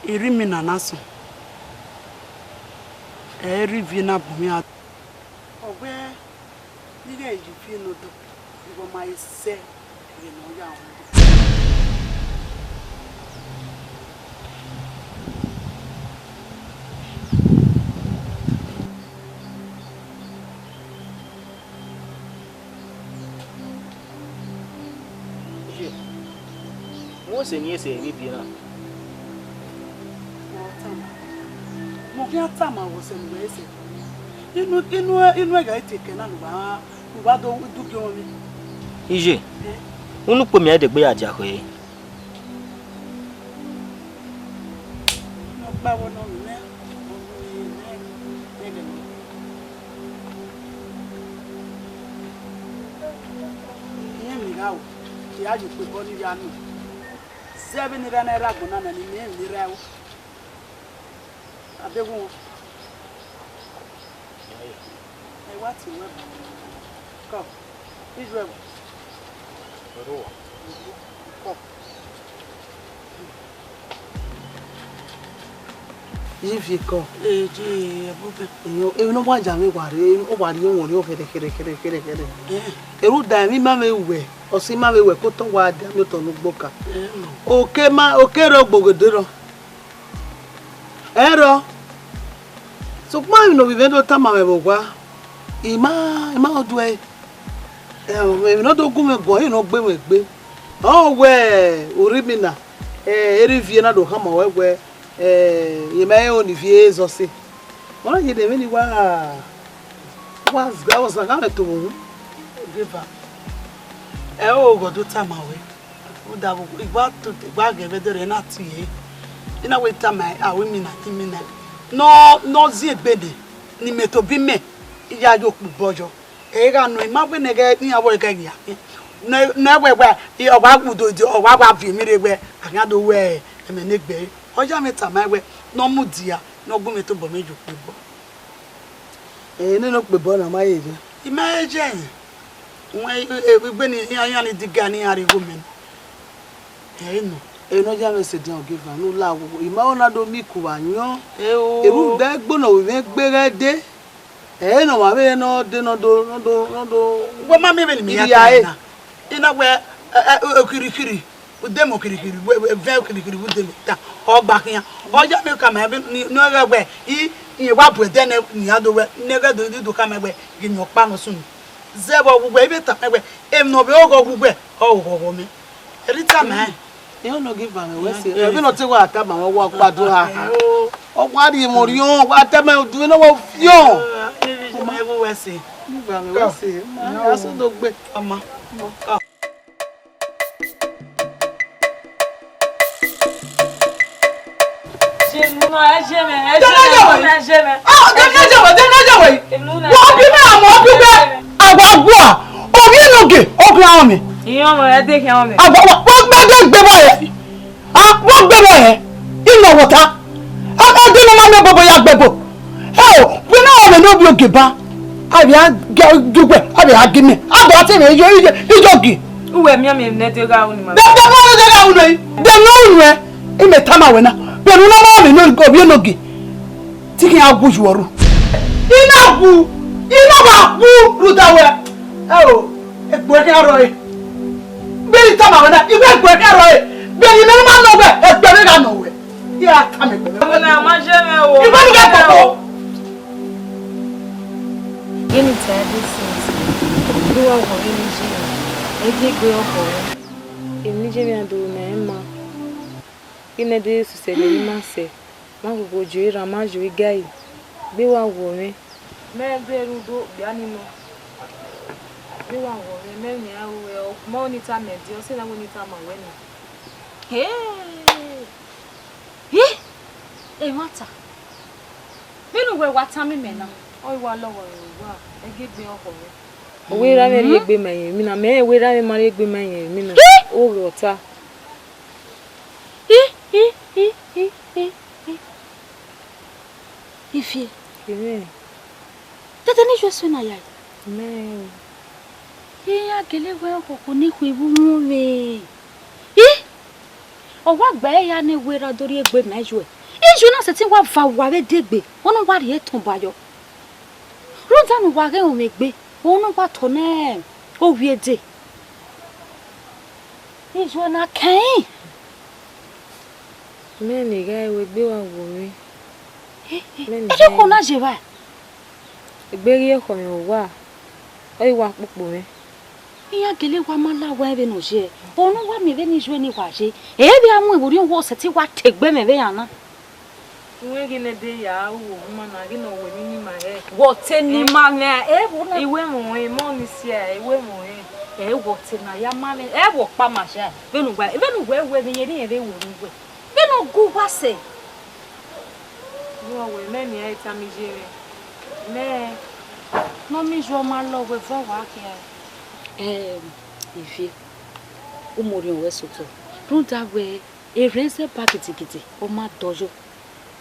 I rhie imina na sọn, ẹ i rhie ivie na bu mwẹ a. Ọ wẹ, ne I ghẹ ye ivie ne odọ, I vbe ma he sẹ ẹghẹ ne ọ ya rhunmwuda. Iye, mu ẹse ne I sẹ vbe ivie na. Mẹ ọ tama. Mẹ ọ khian tama wẹ sẹ ne uwẹ sẹ. Inu, inu, inu ẹghẹ te kẹ na ne uwa, ne uwa do du gie ọmọ mwẹ. Iye, unu kpo miẹn degbe ya dia khẹ. Ọkpa vbọ nọ mwẹ, ọ nọ mwẹ, mwẹ, mwẹ gẹmọ. Irẹn emwi gha ru, I ya ye ukpebọ ne I ya nọ. Zẹ vbene I rre na, I rre agbọn na nẹ, ne I miẹn emwi ne I rre ru. Abe wu. Ẹ wa tie uwẹ ba. Kọ, I ju ẹvbo. Kọ. Ye viẹ kọ. Eje, ẹbọbẹ. Iyo, emwi ne ọ wa ya mwẹ wa rre, ọ wa rrie owanriẹn kherhe, kherhe, kherhe, kherhe, kherhe. Eh. Rhunmwuda emwi ma vbe wẹ, ọ sẹ ima vbe wẹ, ke otọ wa dia miẹn otọ ne ugbo ka. Eh. Oke ma, oke rre ogbogho de rrọọ. Ẹrọ. Sokpan emwi ne ovbi mwẹ do tama mwẹ vbe owa, ima, ima ọ duẹ. Emwi ne ọ do gu mwẹ guan, ọ i ne ọ gbe mwẹ egbe. Ọ wẹ, urhi mi na, eh, erha ivie na do khama ruẹ wẹ, eh, ye ma rẹn oniviẹ Zọse. Ọ na ye ne emwi ni wa, wa zagha, wa zagha mwẹ to vbe uhunmwu. Ogeva, ẹ o, oghọ do tama ruẹ. Rhunmwuda vbe igba to, igba ghe vbe ẹdẹrriọ na tie ẹre. I na wẹ tama aro imina, imina. Ne ọ, ne ọ ziengbe nẹ, ne imẹ tobọ imẹ, I ya ye okpigbo yọ. Ẹ gha nọ, I ma wẹ ne ẹghẹ ne iran wẹ ẹghẹ ya khian. Ne, ne wẹ, wẹ, ọ wa gu do, ọ wa, wa viọ emwi rre wẹ, a khian do wẹ ẹmwẹ ne egbe ẹre. Ọ ya mwẹ tama wẹ, ne ọ mudia, ne ọ gu mwẹ tobọ mwẹ ye okpigbo. Eh, nene okpebọ na ma ye ye. I ma ye ye. Wẹ, e, e, egbe ni iran, iran ni diga ne iran rhie igho mẹ na. Ẹ i nọ. Ẹ ne ọ ya mwẹ sẹ edian Ogeva ne u la wo. I ma ho na do miẹn ikuvba yọn. Ẹ o. Erhunmwuda egbe ne ovbi mwẹ gbe ghẹ dee. Ẹ i nọ, wa vbe ne ọ dee ne ọ do, ne ọ do, ne ọ do. Wẹ ma miẹn vbene imẹ ya ta na. I na wẹ, ẹ, ẹ, okirikiri. Udemu kirikiri, vẹ okirikiri vbe udemu ta, ọ gba khian. Ọ ya mwẹ ka ma ne ọ ghẹ wẹ, I, irẹn wa bu ẹdẹ nẹ, ne iran do wẹ, ne ẹghẹ do, do ka ma wẹ, ghi miẹn ọkpa ne ọ sunu. Zẹ vbe ọ wu wẹ, I vbe tama wẹ, emwi ne ọ vbe oghọ wu wẹ, ọ oghọ vbe mẹ. Ẹre I tama ẹn. Iran nọ ghi van mwẹ wẹ sẹ, ẹvbo ne ọ te wa tama mwẹ, ọ wa kpa do ha ha. Ọ wa rhie emwi orhiọn, ọ wa tama udu ne ọ wa fiọn. Ẹ vbe wẹ sẹ. Ghi van mwẹ wẹ sẹ, ma ya sẹ do gbe. Ọma. Wa bi mẹ amọ, wa bi mẹ. Awa gua, ovbi enogie, ọ khian ọmẹ. Iran ọmọ, ẹ de khian ọmẹ. Awa, wa, wa gbe de gbe ba yẹ. A, wa gbe ba yẹ. Ino wọta. A, a de nọ ma mẹ bobo ya gbẹbo. Ẹ o, wẹ na ọmẹ ne ovbi ogie ba. A vbe a gi uwẹ, a vbe a gi mẹ. A do a te mẹ iyo, iyo, iyo gi. Uwẹ miẹn mẹ ne de gha unu ma. De, de, de, de gha unu yi. De no unu ẹ. Imẹ tama wẹ na, vbene u na ma mwẹ ne ovbi enogie, te I khian wu yu ọre. I na wu, I na wa wu rhunmwuda wẹ, ẹ o, egbe khian rrọọ re. Vbene I tama wẹ na, I wẹ egbe khian rrọọ re. Vbene imẹ ma nọ wẹ, egbe mwẹ gha nọ wẹ. I ra tama egbe mwẹ. Ọmọ na ma je mwẹ o. I wẹ ne u ghẹ koko. Vbene I ta ẹdẹ since, I wa wọ vbene I ye, ẹ gie egbe ọkhọ rẹ. Emwi ne I ye mwẹ do ru mẹ rẹn ma. Vbene ẹdẹ sẹsẹ ne I ma sẹ, ma ghogho jo erhan, ma yo igari, gbe wa wọ mwẹ. Mẹ de rre udo okpia ni nọ. Gbe wa wọ mwẹ, mẹ nian ru ẹre, ọ ma ọnii tama ẹdẹ, ọ sẹ na wẹ ne I tama wẹ nẹ. Hey! Hi! Ẹmwata. Vbene uwẹ wa tama imẹ na, ọ i wa lọghọ rẹ uwa, ẹ gie egbe ọkhọ mwẹ. Wẹ erha mwẹ rhie egbe ma rẹn emwi na, mẹ rẹn wẹ erha mwẹ ma rhie egbe ma rẹn emwi na. Hi! Oghẹ ọta. Hi, hi, hi, hi, hi, hi. Ivie. Amen. Dede ne Jesu na ya. Amen. Iran gele wẹ ọkhọkhọ ne ikhuo vbe uwọnmwẹ. I, ọ wa gbe ẹre ya ne wẹ erha do rhie egbe ma iye. Iye na sẹtin wa va uwa vbe degbe, ọ na wa rhie tọn ba yọ. Rhunmwuda ne uwa ghẹ rọnmwẹ egbe, ọ na wa tọ ne ovbi ede. Iye na kẹrin. Mẹ ne I gha ru egbe wa wo mwẹ. Mẹ ne I gha ru. Ẹ dọkhọ na ye evba. Egbe ghi khọ mwẹ owa, ọ i wa kpokpo mwẹ. Iran gele wa ma la uwa vbene ọ ye, ọ ne uwa miẹn vbene iye ni wa ye, ẹ vbe a mu ẹvbo rhiọn wẹ ọ sẹtin wa te egbe mwẹ vbe eran na. Uwẹ ghi nẹ de ya ru ohu ma na, ghi nọ wẹ emwi ni ma hẹ. Wẹ ọtẹn ni ma mwẹ, ẹ vbo na? I wẹ ẹmwẹ ọnrẹn, mọ ni sia, I wẹ ẹmwẹ ọnrẹn. Ẹ wẹ ọtẹn na ya ma mwẹ, ẹ wẹ ọkpa ma sia, vbene uwa, vbene uwa wẹ vbe iyẹn rhie vbe wẹ ne uwẹ. Vbene ọ gu uwa sẹ? Vbọ wẹ mẹ nian tama iye mwẹ? Mẹ ne ọ miẹn iye ọma lọ wẹ vbọ wa khian? Em, Ivie, u mu orhiọn ruẹ sẹ otọ, rhunmwuda wẹ erhẹn zẹ ba gidigidi, ọ ma dọyọ.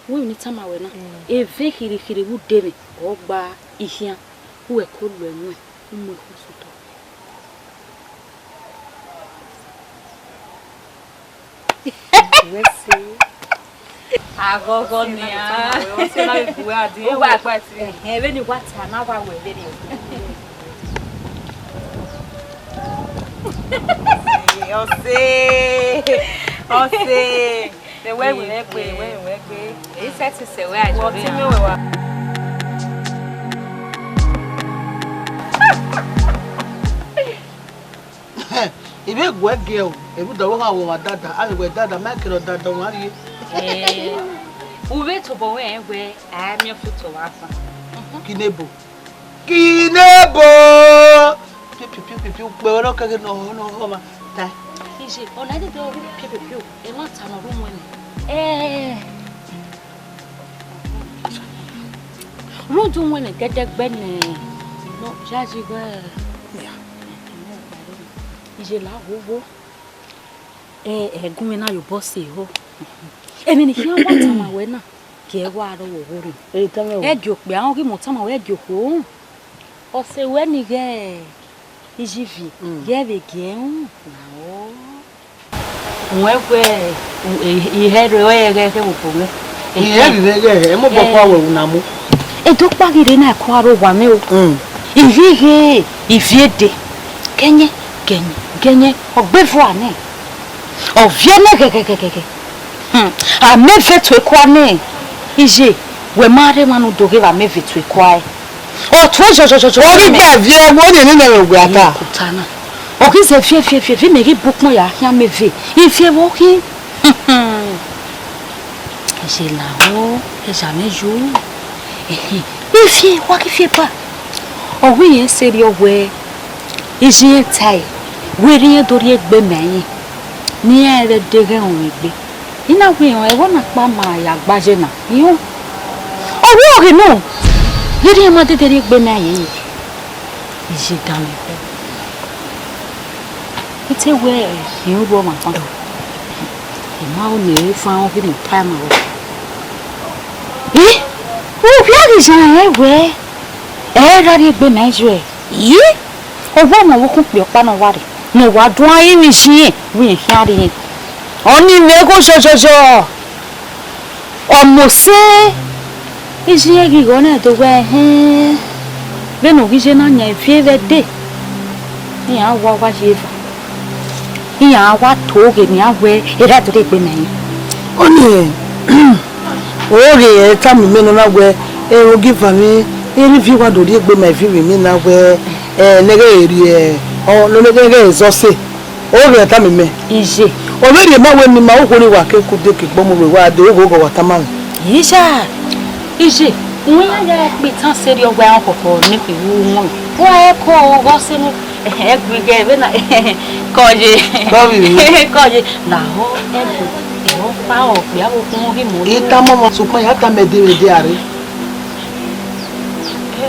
Wẹ emwi ne I tama wẹ na, mm, evẹn khirhikhirhi vbe ude mwẹ, ọ gba ikhian, uwẹ ke lọẹ nuẹn, u mu orhiọn sẹ otọ. Wẹ sẹ. Aghọghọ nian. Ọse na vbe gu wẹ a di, Uwa, ẹwẹ ọkpa ẹtin. Ẹhẹn, vbene uwa ta na wa wẹ vbene. Ọse, ọse. Ẹwẹ, ẹwẹ gbe, ẹwẹ, ẹwẹ gbe. Èyí sẹ ti sẹ wẹ a jọ. Wọ ti mẹ wẹ wa. I vbe guẹ giẹ o, evbi udọ vbe ọ gha wọ ọmwa dada, avbe wẹ dada, ma kere ọdada ọmwa rrie. Eh, u vbe tobọ wẹ rẹn wẹ a miẹn ọfotọ vbe avan. Kinebo. Kinebo! Piu, piu, piu, piu, piu, ukpe ọre ọ kẹghe ne ọ, ne ọ họmwa. Ta. Iye, ọna dede ọ ru piu, piu, piu, emwa ta ne ọ ru wẹn nẹ. Eh. Rhunmwuda wẹn nẹ gẹdẹgbẹ nẹ, nọ yayi wẹ. Iye la wo wo. Ẹ, ẹgun mwẹ na ye obọ sẹ ehọ. Emwi ne I khian wa tama wẹ na, gie wa rrọọ vbe orhu. Ẹ tama wẹ. Ẹ gie okpia, ọ ghi mu tama wẹ gie okhuo. Ọse wẹ ni ghẹ iyivi, gie vbe gie ẹhun. Wẹ wẹ, ihẹ rẹ ọre ghẹ khe vbe obọ mwẹ. Ihẹ rẹ ghẹ, ẹ mobọ kua wẹ una mu. Edo kpa ghi rre na, ẹko aro wa mwẹ o. Ivie ighe, ivie ede. Gẹyẹn, gẹyẹn, gẹyẹn, ọ gbe vua nẹ. Ọ viẹ nẹ ghẹghẹghẹghẹ. Hmm. A mẹ ve tuẹ kua nẹ. Iye, wẹ ma rre emwa ne u do ghe vbe a mẹ ve tuẹ kua ẹe. Ọ tuẹ zọzọzọzọ. Ọ ghi gba viẹ, wẹ ọ ni ene nẹ vbe wẹ a ta. Kota na. Ọ ghi zẹ viẹ viẹ viẹ viẹ, mẹ ghi bu ukpọn ya khian mẹ ve. Iviẹ vbe ọ khin. Iye la o, ẹja mwẹ yo. Ehe, iviẹ, wa ghi viẹ ba. Ọ wẹ irẹn sẹrriọ wẹ, iye irẹn tae, wẹ erha irẹn do rhie egbe ma irẹn, ne iran vbe deghẹ rọnmwẹ egbe. I na wẹ irẹn, ẹvbo na kpa ma ya gba ye na, irẹn. Ọ wẹ ọghe nọ, erha irẹn ma dede rhie egbe ma irẹn. Iye danmwehọ. I te wẹ, irẹn ru ọmwa fan. I ma ro ne ẹ i fan ọ ghi mu tae ma wẹ. Ih, u via ghi yan rẹn wẹ, ẹ ra rhie egbe ma irẹn. Ih, ọ wẹ ọmwa ọvbokhan okpia ọkpa ne ọ wa rre, ne ọ wa do a rinmwian iye irẹn, wẹ irẹn khian rre irẹn. Ọnii mwẹ igho yọyọyọ. Ọ mose, iye irẹn ghi ghọ na do wẹ ẹhẹn, vbene ọ ghi ye na yan ivie vbe ẹdẹ, iran wa wa ye eva, iran wa to ghe ne iran wẹ erha do rhie egbe ma irẹn. Ọnii, ọghe ẹ tama imẹ nọ na wẹ, ẹre ogieva mwẹ, erha ivie wa do rhie egbe ma ivie vbe emwi na wẹ, ẹ, ne ẹghẹ rhie, ọ, ne ẹghẹ zẹ ọse. Ọghe ẹ tama imẹ. Iye. Ọ vbe rhie ma wẹ ne ima okhuo ni wa ke ku de ke gbe ọmọ vbe wa de, oghogho wa tama mwẹ. Iye. Iye. Uwẹ ya ya kpe itan sẹrriọ wẹ ọkhọkhọ ne kpe wu wọn. Wa ẹ ko oghọ sẹ nu. Ẹ gbe ighe vbe na. Kọ ye. Kọ ye. Kọ ye. Na ho ẹ gbe. Ẹ ho pa ọ, ya wo kun ghi mo. I tama ọmwa, sokpan ya tama ẹdẹ vbe ẹdẹ a rre.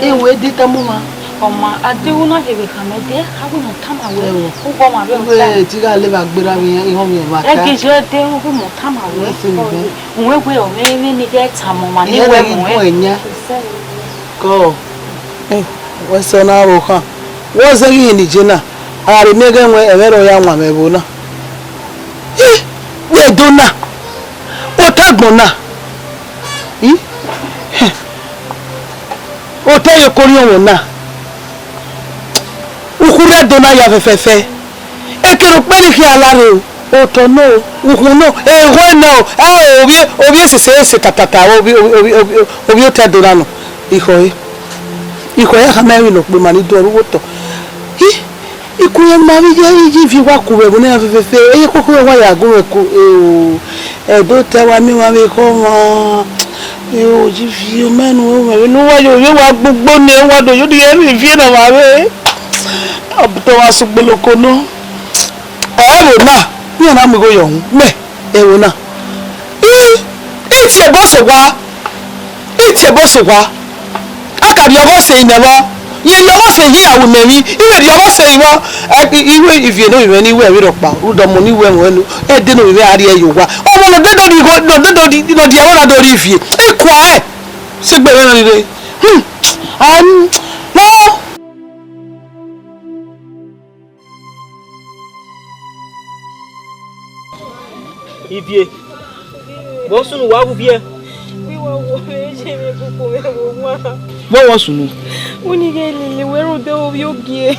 Ewe, de tama ọmwa. Ọmwa, a deghẹ u na ye vbe khama ẹdẹ, a wẹ mu tama wẹ. Ẹwo. Ugbọ ọmwa vbe. Uwe ọta. Te I gha leva gberra vbe iran, ihọn mwẹ ma ta. Ẹ ghi ye ẹdẹ, u wẹ mu tama wẹ. Wẹ sẹ nẹ. Uwẹ wẹ ọ mwẹ emwi ne I ghẹ tama ọmwa ne I wẹ mu ẹ. Kọ. Eh, wẹ sẹ ọna aro khan. Wẹ ọ zẹ ghi hin ne I je na. A rhe miẹn ẹghẹ wẹ ẹmwẹ rẹ ọ ya wan mwẹ ẹvbo na. Ih, wẹ do na. Ota agbọn na. Ih, hẹ. Otọ ye okori ọmọ na. Ukhurẹ do na ya fẹfẹfẹ. Ekere ukpẹri khian la rre o. Otọ nọ o, ukhun nọ, eghọ nọ o, a ovbi, ovbi esese ese tatata, ovbi, ovbi, ovbi, ovbi, ovbi otọ do na nọ. Ikhọe. Ikhọe ya khama emwi ne ọ kpe ma ni do ọre uwu otọ. Ih, ikun ya ma vbe ye, iye ivie wa ku vbe ẹvbo na fẹfẹfẹ, eye koko wa ya gu mwẹ ku, eo, ẹdẹ otọ wa miẹn ọmwa vbe khọ ọmwa. Eo, iye ivie, ọ ma nu mwẹ vbe ne uwa yo, ovbi wa gbogbo ne uwa do yo, di ẹmwẹ ivie na wa vbe. Abutọ wa sẹ ugboloko nọ. Ẹvbo na, iran na mu igho yọ uhunmwu, mẹ, ẹvbo na. I, I tie ẹbọ sẹ owa, I tie ẹbọ sẹ owa. A ka rhie ọghọ sẹ ne ẹvbo, ye rhie ọghọ sẹ iye irawo mẹ emwi, I vbe rhie ọghọ sẹ ẹre vbọ. Ẹ, I, I wẹ ivie ne ovbi mwẹ ne I wẹ vbe rhọkpa, rhunmwuda ọmọ ne I wẹ mwẹ nẹ, ẹdẹ ne ovbi mwẹ a rhie ye owa. Ọmọ ne ọ dẹdẹ rhie igho, ne ọ dẹdẹ rhie, ne ọ rhie ẹvbo na do rhie ivie, I kua ẹre, sẹ egbe mwẹ na rre. Hmm, a, hmm, no. Ivie. Vbọ sunu wa vbe uviẹ? Wẹ wa wo vbe je mwẹ koko mwẹ vbe owa. Vbọ wọ sunu? Wẹ ni ghẹ lele wẹ rhunmwuda ovbi ogie.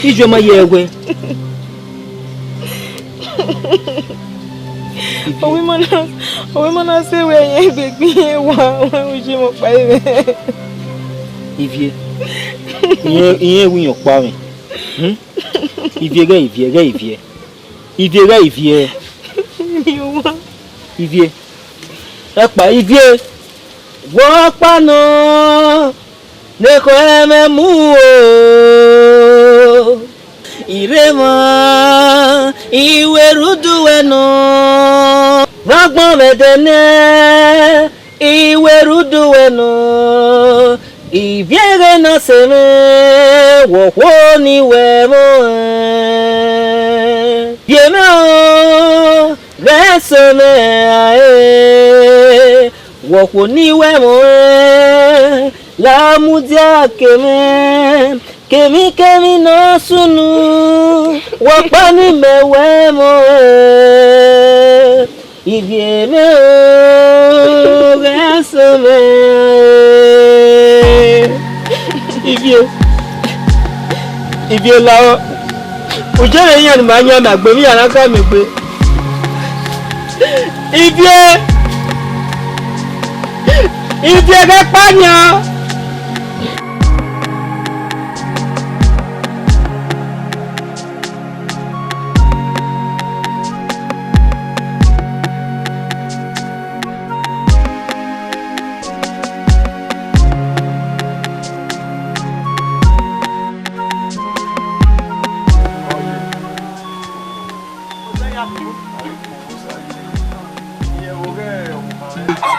Ijo ma ye ẹwẹ. Ovbi ma na, ovbi ma na sẹ wẹ yẹn gbegbe iran wa, wẹ u je mwẹ ọkpa mwẹ. Ivie. Iran, iran wi yan ọkpa mwẹ. Hmm? Ivie ghẹ ivie, ghẹ ivie. Ivie ghẹ ivie. Ivie owa. Ivie. Ẹkpa ivie. Wọ ọkpa nọ, ne ekhọe mwẹ mu o. Iremwa, I wẹ rre udu wẹ nọ. Vbe agbọn mwẹ dẹ nẹ, I wẹ rre udu wẹ nọ, ivie ghẹ na sẹ mwẹ, wọ khuo ne I wẹ ẹmwẹ ọnrẹn. Ivie mwẹ o, ghẹ sẹ mwẹ rae, wọ khuo ne I wẹ ẹmwẹ ọnrẹn, gha mudia ke mwẹ. Kemwikemwi ne ọ sunu, wẹ ọkpa ne imẹ wẹ ẹmwẹ ọnrẹn. Ivie mwẹ o, ghẹ sẹ mwẹ rae. Ivie, Ivie lahọ. Ujere iran ne ima yan na gbe emwi hia na ka miẹn egbe. Ivie, Ivie ghẹ kpa yan.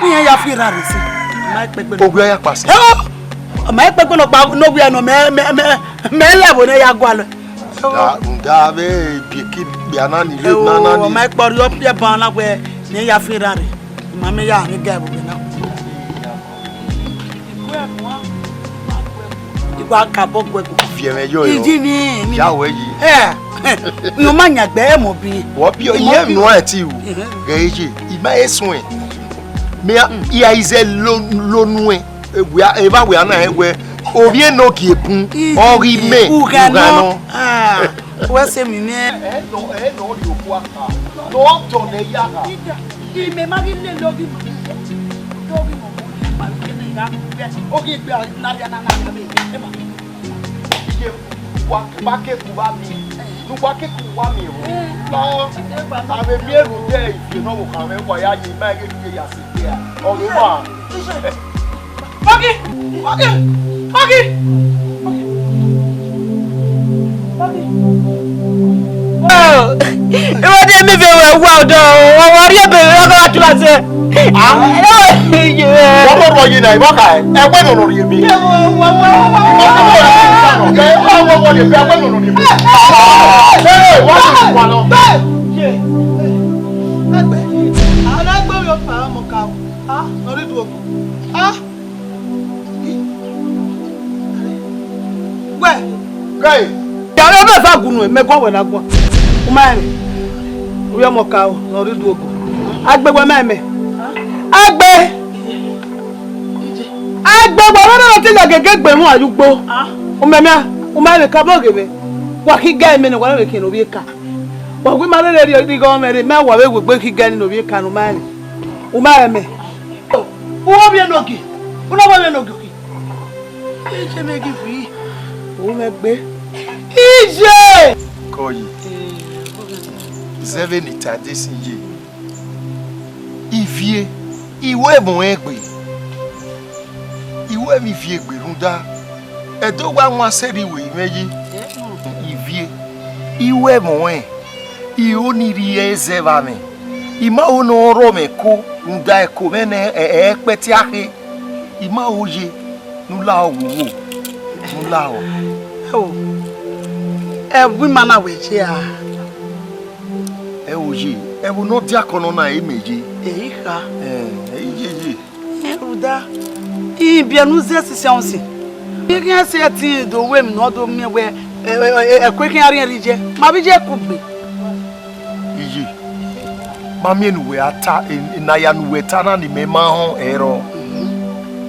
Iran ya fi erha rre si. Ma kpẹkpẹ nọ. Ogu ya kpa sẹ. Ẹ o! Ma kpẹkpẹ nọ kpa ne ogu ya nọ, mẹ, mẹ, mẹ, mẹ lẹ ẹvbo ne ya gualọ. Da, da vbe bieki kpia na ni, ẹ vbe o, nana ni. Ma kpọ rriọ biẹ ban na wẹ ne ya fi erha rre. Ma mẹ ya ni ga ẹvbo na. I wa ka bọ guẹ gu. Viẹ mwẹ yọ yọ. Iji ni, ni. Ya wẹ yi. Ẹ, mi ma yan gbe mọ bi. Wọ bi iye mi wan ti wu. Ghe ye, I ma e suẹn. Mi a, I a ize lo, lo nuẹn. Ewia, eva wia na ẹn wẹ, ovbi enogie bun, ọ ghi mẹ, ugha nọ. Ah, wẹ sẹ mi nẹ. Ẹ nọ, ẹ nọ rhie okua kha, ne ọ dọn ne ya kha. Imẹ ma ghi lele oghi ma, oghi ma, ma ghi lele gha, oghi gbe na ya na na na me, ẹ ma. Iye, wa, wa ke ku wa mi, nu wa ke ku wa mi o. La, a vbe miẹn rhunmwuda ivie ne ọvbokhan mwẹ, wa ya ye, ma ghe ne iye ya sẹ ivie a. Ọ ghe wa. Maggie! Maggie! Maggie! Maggie! Oh, I wa de mi vbe wẹ wa ọdọ, ọ wa rhie ebe vbe ọgọ wa tura sẹ. Ah? Wọ́n bọ̀ rọ yìí náà, ìbọn kà ẹ́, ẹ pẹ́ nọ̀nà rìí mi. Ìbọn kà ẹ́, ẹ pẹ́ nọ̀nà rìí mi. Ẹ wọ́n ti wà lọ. Ẹgbẹ́, àwọn ẹgbẹ́ mi ò fà á mọ̀ ká o. Ah, lórí ìdúró. Ah. Wẹ. Gẹe. Ya ebe va gunu mẹ gọ wẹ na gua. U ma rẹn. U yọ mọ ka o, nọ rre iduogo. Agbe wẹ ma mẹ. Agbe. Agbe wẹ wẹ na te ya gege gbe mu ayu gbo. U mẹ mẹ, u ma rẹn ka bọ ghe mẹ. Wa ki ga mẹ ne wa rẹn ke no bi ka. Wa wi ma rẹn rẹn rigọ mẹ re, mẹ wa vbe wegbe ki ga ni no bi ka no ma rẹn. U ma rẹn mẹ. U wa vbe no gi. U na wa vbe no gi. Ije mẹ ghi vbi. U mẹ gbe. Ije! Kọye. Zẹ vbene I ta ẹdẹ sin ye. Ivie, I wẹ ẹmwẹ ọnrẹn gbe. I wẹ ẹmwẹ Ivie gbe rhunmwuda, ẹdẹ wa wan sẹrriọ iwe mwẹ yi. Ivie, I wẹ ẹmwẹ ọnrẹn, I ho ni rhie zẹ vbe amwẹ. I ma ho ne ọ rọ mwẹ ẹko, rhunmwuda ẹko mwẹ nẹ ẹ, ẹ, ẹkpẹti a khe. I ma ho ye, ne u lahọ wowo, ne u lahọ. Ẹo, ẹvbo ima na wẹ ye a? Ẹo ye, ẹvbo ne ọ diakọ nọ na, e mẹ ye. Ehi kha. Ẹ, ẹ i ye ye. Ẹ, rhunmwuda, I biẹ ne u zẹ sisi ọnsin. I khian sẹ ẹtin do wẹ emwi ne ọ do miẹn wẹ, ẹ, ẹ, ẹ, ẹko i khian rhiẹnrhiẹn ye, ma vbe ye kugbe. Iye. Ma miẹn ne uwẹ a ta, e, e na ya ne uwẹ ta na ne imẹ ma họn ẹrọ.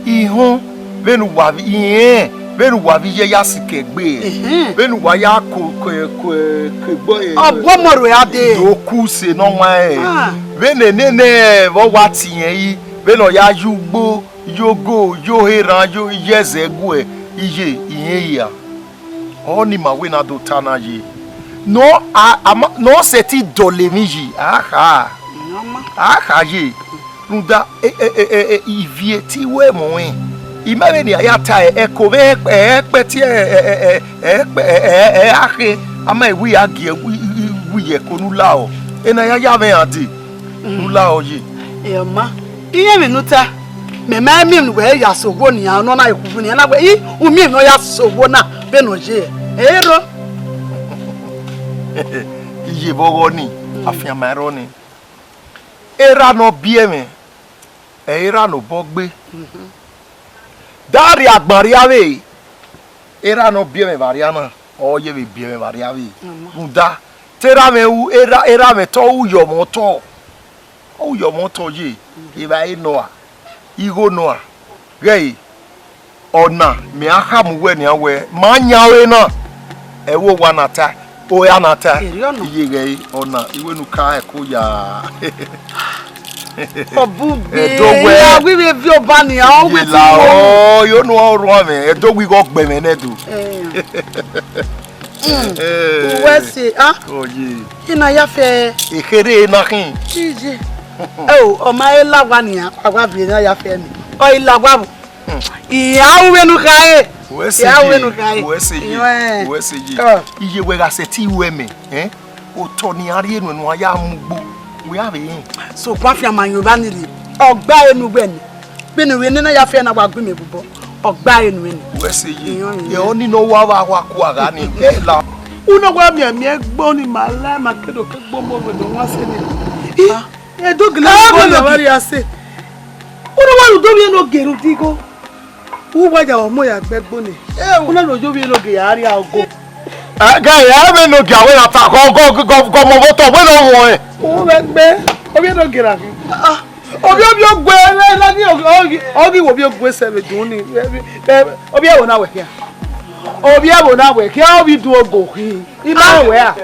Ihọn, vbene uwa vbe, irẹn, vbene uwa vbe iye ya sikẹ egbe, vbene uwa ya ko, ko, ko, ko egbe, ọguọmọ ro ya dee. Do ku use ne ọ wan ẹre. Ah. Vbene nene vbe ọ wa tie irẹn yi, vbene ọ ya ye ugbo, ye ogo, ye oherhan, ye, ye ẹzẹ guẹ, iye, irẹn hia. Ọni ma wẹ na do ta na ye. Nọ, a, a ma, ne ọ sẹtin dọlọ emwi yi, a kha. A kha ye. Rhunmwuda, e, e, e, e, e, ivie te I ru ẹmwẹ ọnrẹn. I ma vbe ne a ya ta ẹko vbe ẹkpẹti ẹ, ẹ, ẹ, ẹ, ẹkpẹ, ẹ, ẹ, ẹ, akhe, a ma wẹ ya gie wẹ, wẹ, wẹ ye ẹko ne u lahọ. Ena ya ya mwẹ iran dee, ne u lahọ ye. Ẹ, ọ ma, irẹn emwi ne u ta, mẹ ma miẹn ne uwẹ ya sẹ owo nian, nọ na khu nian, na wẹ, I, u miẹn ne ọ ya sẹ owo na, vbene ọ ye, ẹ i rrọọ. Iye vbe ọghọ nii, afianma i rrọọ nii. Erha ne ọ biẹ mwẹ, ẹ i re erha ne obọ gbe. Da rhie agban rria vbe, erha ne ọ biẹ mwẹ vbe arria na, ọ ye vbe biẹ mwẹ vbe arria vbe. Rhunmwuda, te erha mwẹ ru, erha, erha mwẹ te ọ ru ye ọmwa otọ. Ọ ru ye ọmwa otọ ye, evbare nọ a, igho nọ a, ghẹ ẹre, ọna, mẹ a khama uwẹ nian wẹ, ma yan ore na, ẹ i re owa na ta, ore a na ta. Erriọ nọ. Iye ghẹ ẹre, ọna, I wẹ ne u ka ẹko ya. Ọ bu gbe, Ẹdo wẹ. Ya wẹ vbe viọ ba nian, ọ wẹ ye ti la wẹ. Ọ, yo nu ọ rhuan mwẹ, Ẹdo wẹ igho ọ gbe mwẹ nẹ do. Eh. Mm. Eh. Uwẹ sẹ, ah? Oye. I na ya fẹ. Ekherhe na khin. Iye. Ẹ o, ọ ma he la owa nian, a wa viọ ne a ya fẹ ni. Ọ i la owa vbo? Hmm. I a ru vbene u khare. Uwẹ sẹ ye, I a ru vbene u khare. Uwẹ sẹ ye, Iwẹ. Uwẹ sẹ ye. Ọ. Iye wẹ gha sẹtin ru ẹmwẹ, eh? Otọ ne iran rhie nuẹn ne uwa ya mu ugbo, wẹ a vbe rẹn. Sokpan afianma yan evba ni rre, ọ gba ẹre ne uwẹ ni. Vbene uwẹ nene ya fẹ na wa gu mẹ vbe obọ, ọ gba ẹre nuẹn ni. Uwẹ sẹ ye, Iyọnrin. Ẹ ọni ne ọ wa vbe akhuakua gha ni, ẹ la. Unu wa miẹn miẹn gbe ọni ma la ma kedo ke gbe ọmọ vbe ne ọ wan sẹ ni. I, Ah. Edo gele Ka gbe ọni vbe avbe rhia sẹ. Unu wa ru do vbiẹ ne ogie rhunmwuda igho. U wa ya ọmọ ya gbe ẹgbo ni. Unu na ru ovbi enogie ya rria ogo. Ẹ, gẹ ya vbe enogie wẹ na ta, gọ, gọ, gọ, gọ, gọ mọ vbe otọ, wẹ ne ọ wọn ẹn. U vbe gbe, ovbi enogie ra khin. Ah, ovbi, ovbi ogue, ẹ, ẹ, ẹ, ọ ghi, ọ ghi, ọ ghi wo ovbi ogue sẹ vbe dun ni. Ẹ, ẹ, ovbi ẹvbo na wẹ khian. Ovbi ẹvbo na wẹ khian, ovbi dun ogo khin. I ma wẹ a.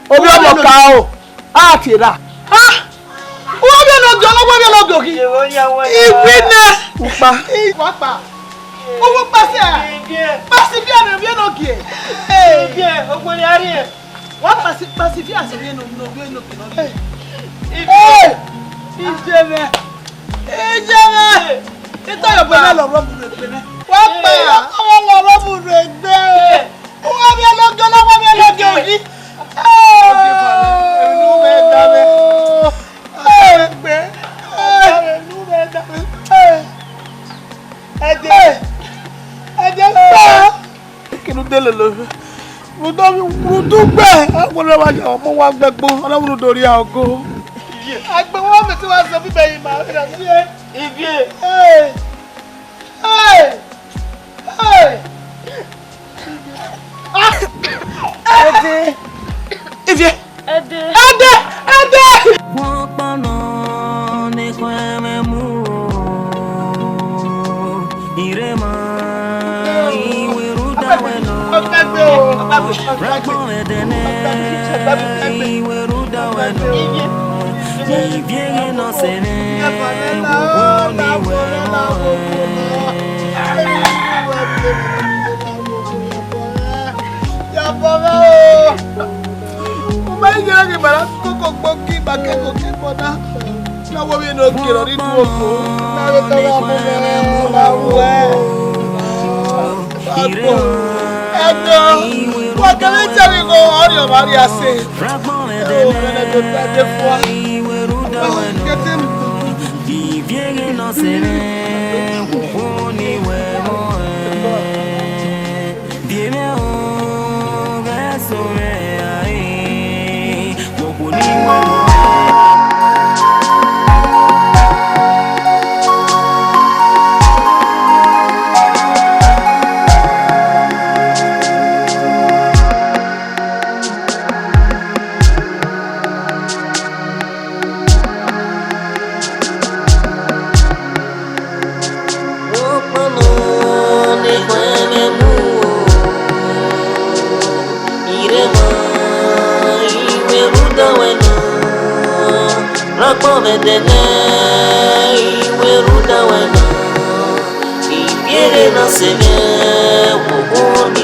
Ovbi ọmọ ka o. A tie ra. Ah! Uwa vbe ne ogie, ọna uwa vbe ne ogie okhi. Iwinna. Ukpa. Wa kpa. Uwu kpasi a. Kpasi via ne vbe ne ogie. Ee. Wa kpasi, kpasi via se vbe ne, ne vbe ne ogie. Ee. Ijẹmwẹ. Ijẹmwẹ. Ita yo bana lọ rọ bu egbe nẹ. Wa kpa. Wa lọ rọ bu egbe. Uwa vbe ne ogie, ọna uwa vbe ne ogie okhi. Ee. Ee. Ẹdẹ. Ẹdẹ kpa. Kinu de lele. Rhunmwuda, rhunmwuda ugbẹn, a wẹ ne wa ya ọmọ wa gbe ẹgbo, ọ na wẹ ne u do rria ogo. Agbe wa mẹ te wa zẹ ovbi mẹ yi ma, ọ na ye. Ivie. Ee. Ee. Ee. Ah! Ẹdẹ. Ivie. Ẹdẹ. Ẹdẹ. Ẹdẹ. Wọ́n pọ̀nà ní pẹ́ẹ́mẹ́ mú o. Ìrẹ́mà ìwé rúdà wẹ̀ lọ. Rágbọ́n ẹ̀dẹ̀ nẹ́ ìwé rúdà wẹ̀ lọ. Ìbí ẹ̀yẹ náà sẹ̀rẹ̀ wò ó ní wẹ̀ ọ́ ẹ̀. Ya bọ mwẹ o. U ma i ghe ghi ma na koko gbogi ma keko ke bọ na. Na wo vbe ne ogie rọ ni du oko. Na vbe tọ gha mu mwẹ, ma ru ẹ. Agbo. Ẹdọ. Wa kẹmẹ tẹrẹ igho ọrriọ ma rhia sẹ. Ẹ o, ẹmwẹ ne do ta de fua. Kẹtẹ mi. Viviengue no se ve, ojo ni huevo, eh. Viene un beso, eh, ahí, ojo ni huevo, eh. Agbọn mwẹ dẹnẹ, I wẹ rhunmwuda wẹ nọ, I biẹ ehe na sẹ mwẹ, wo ghun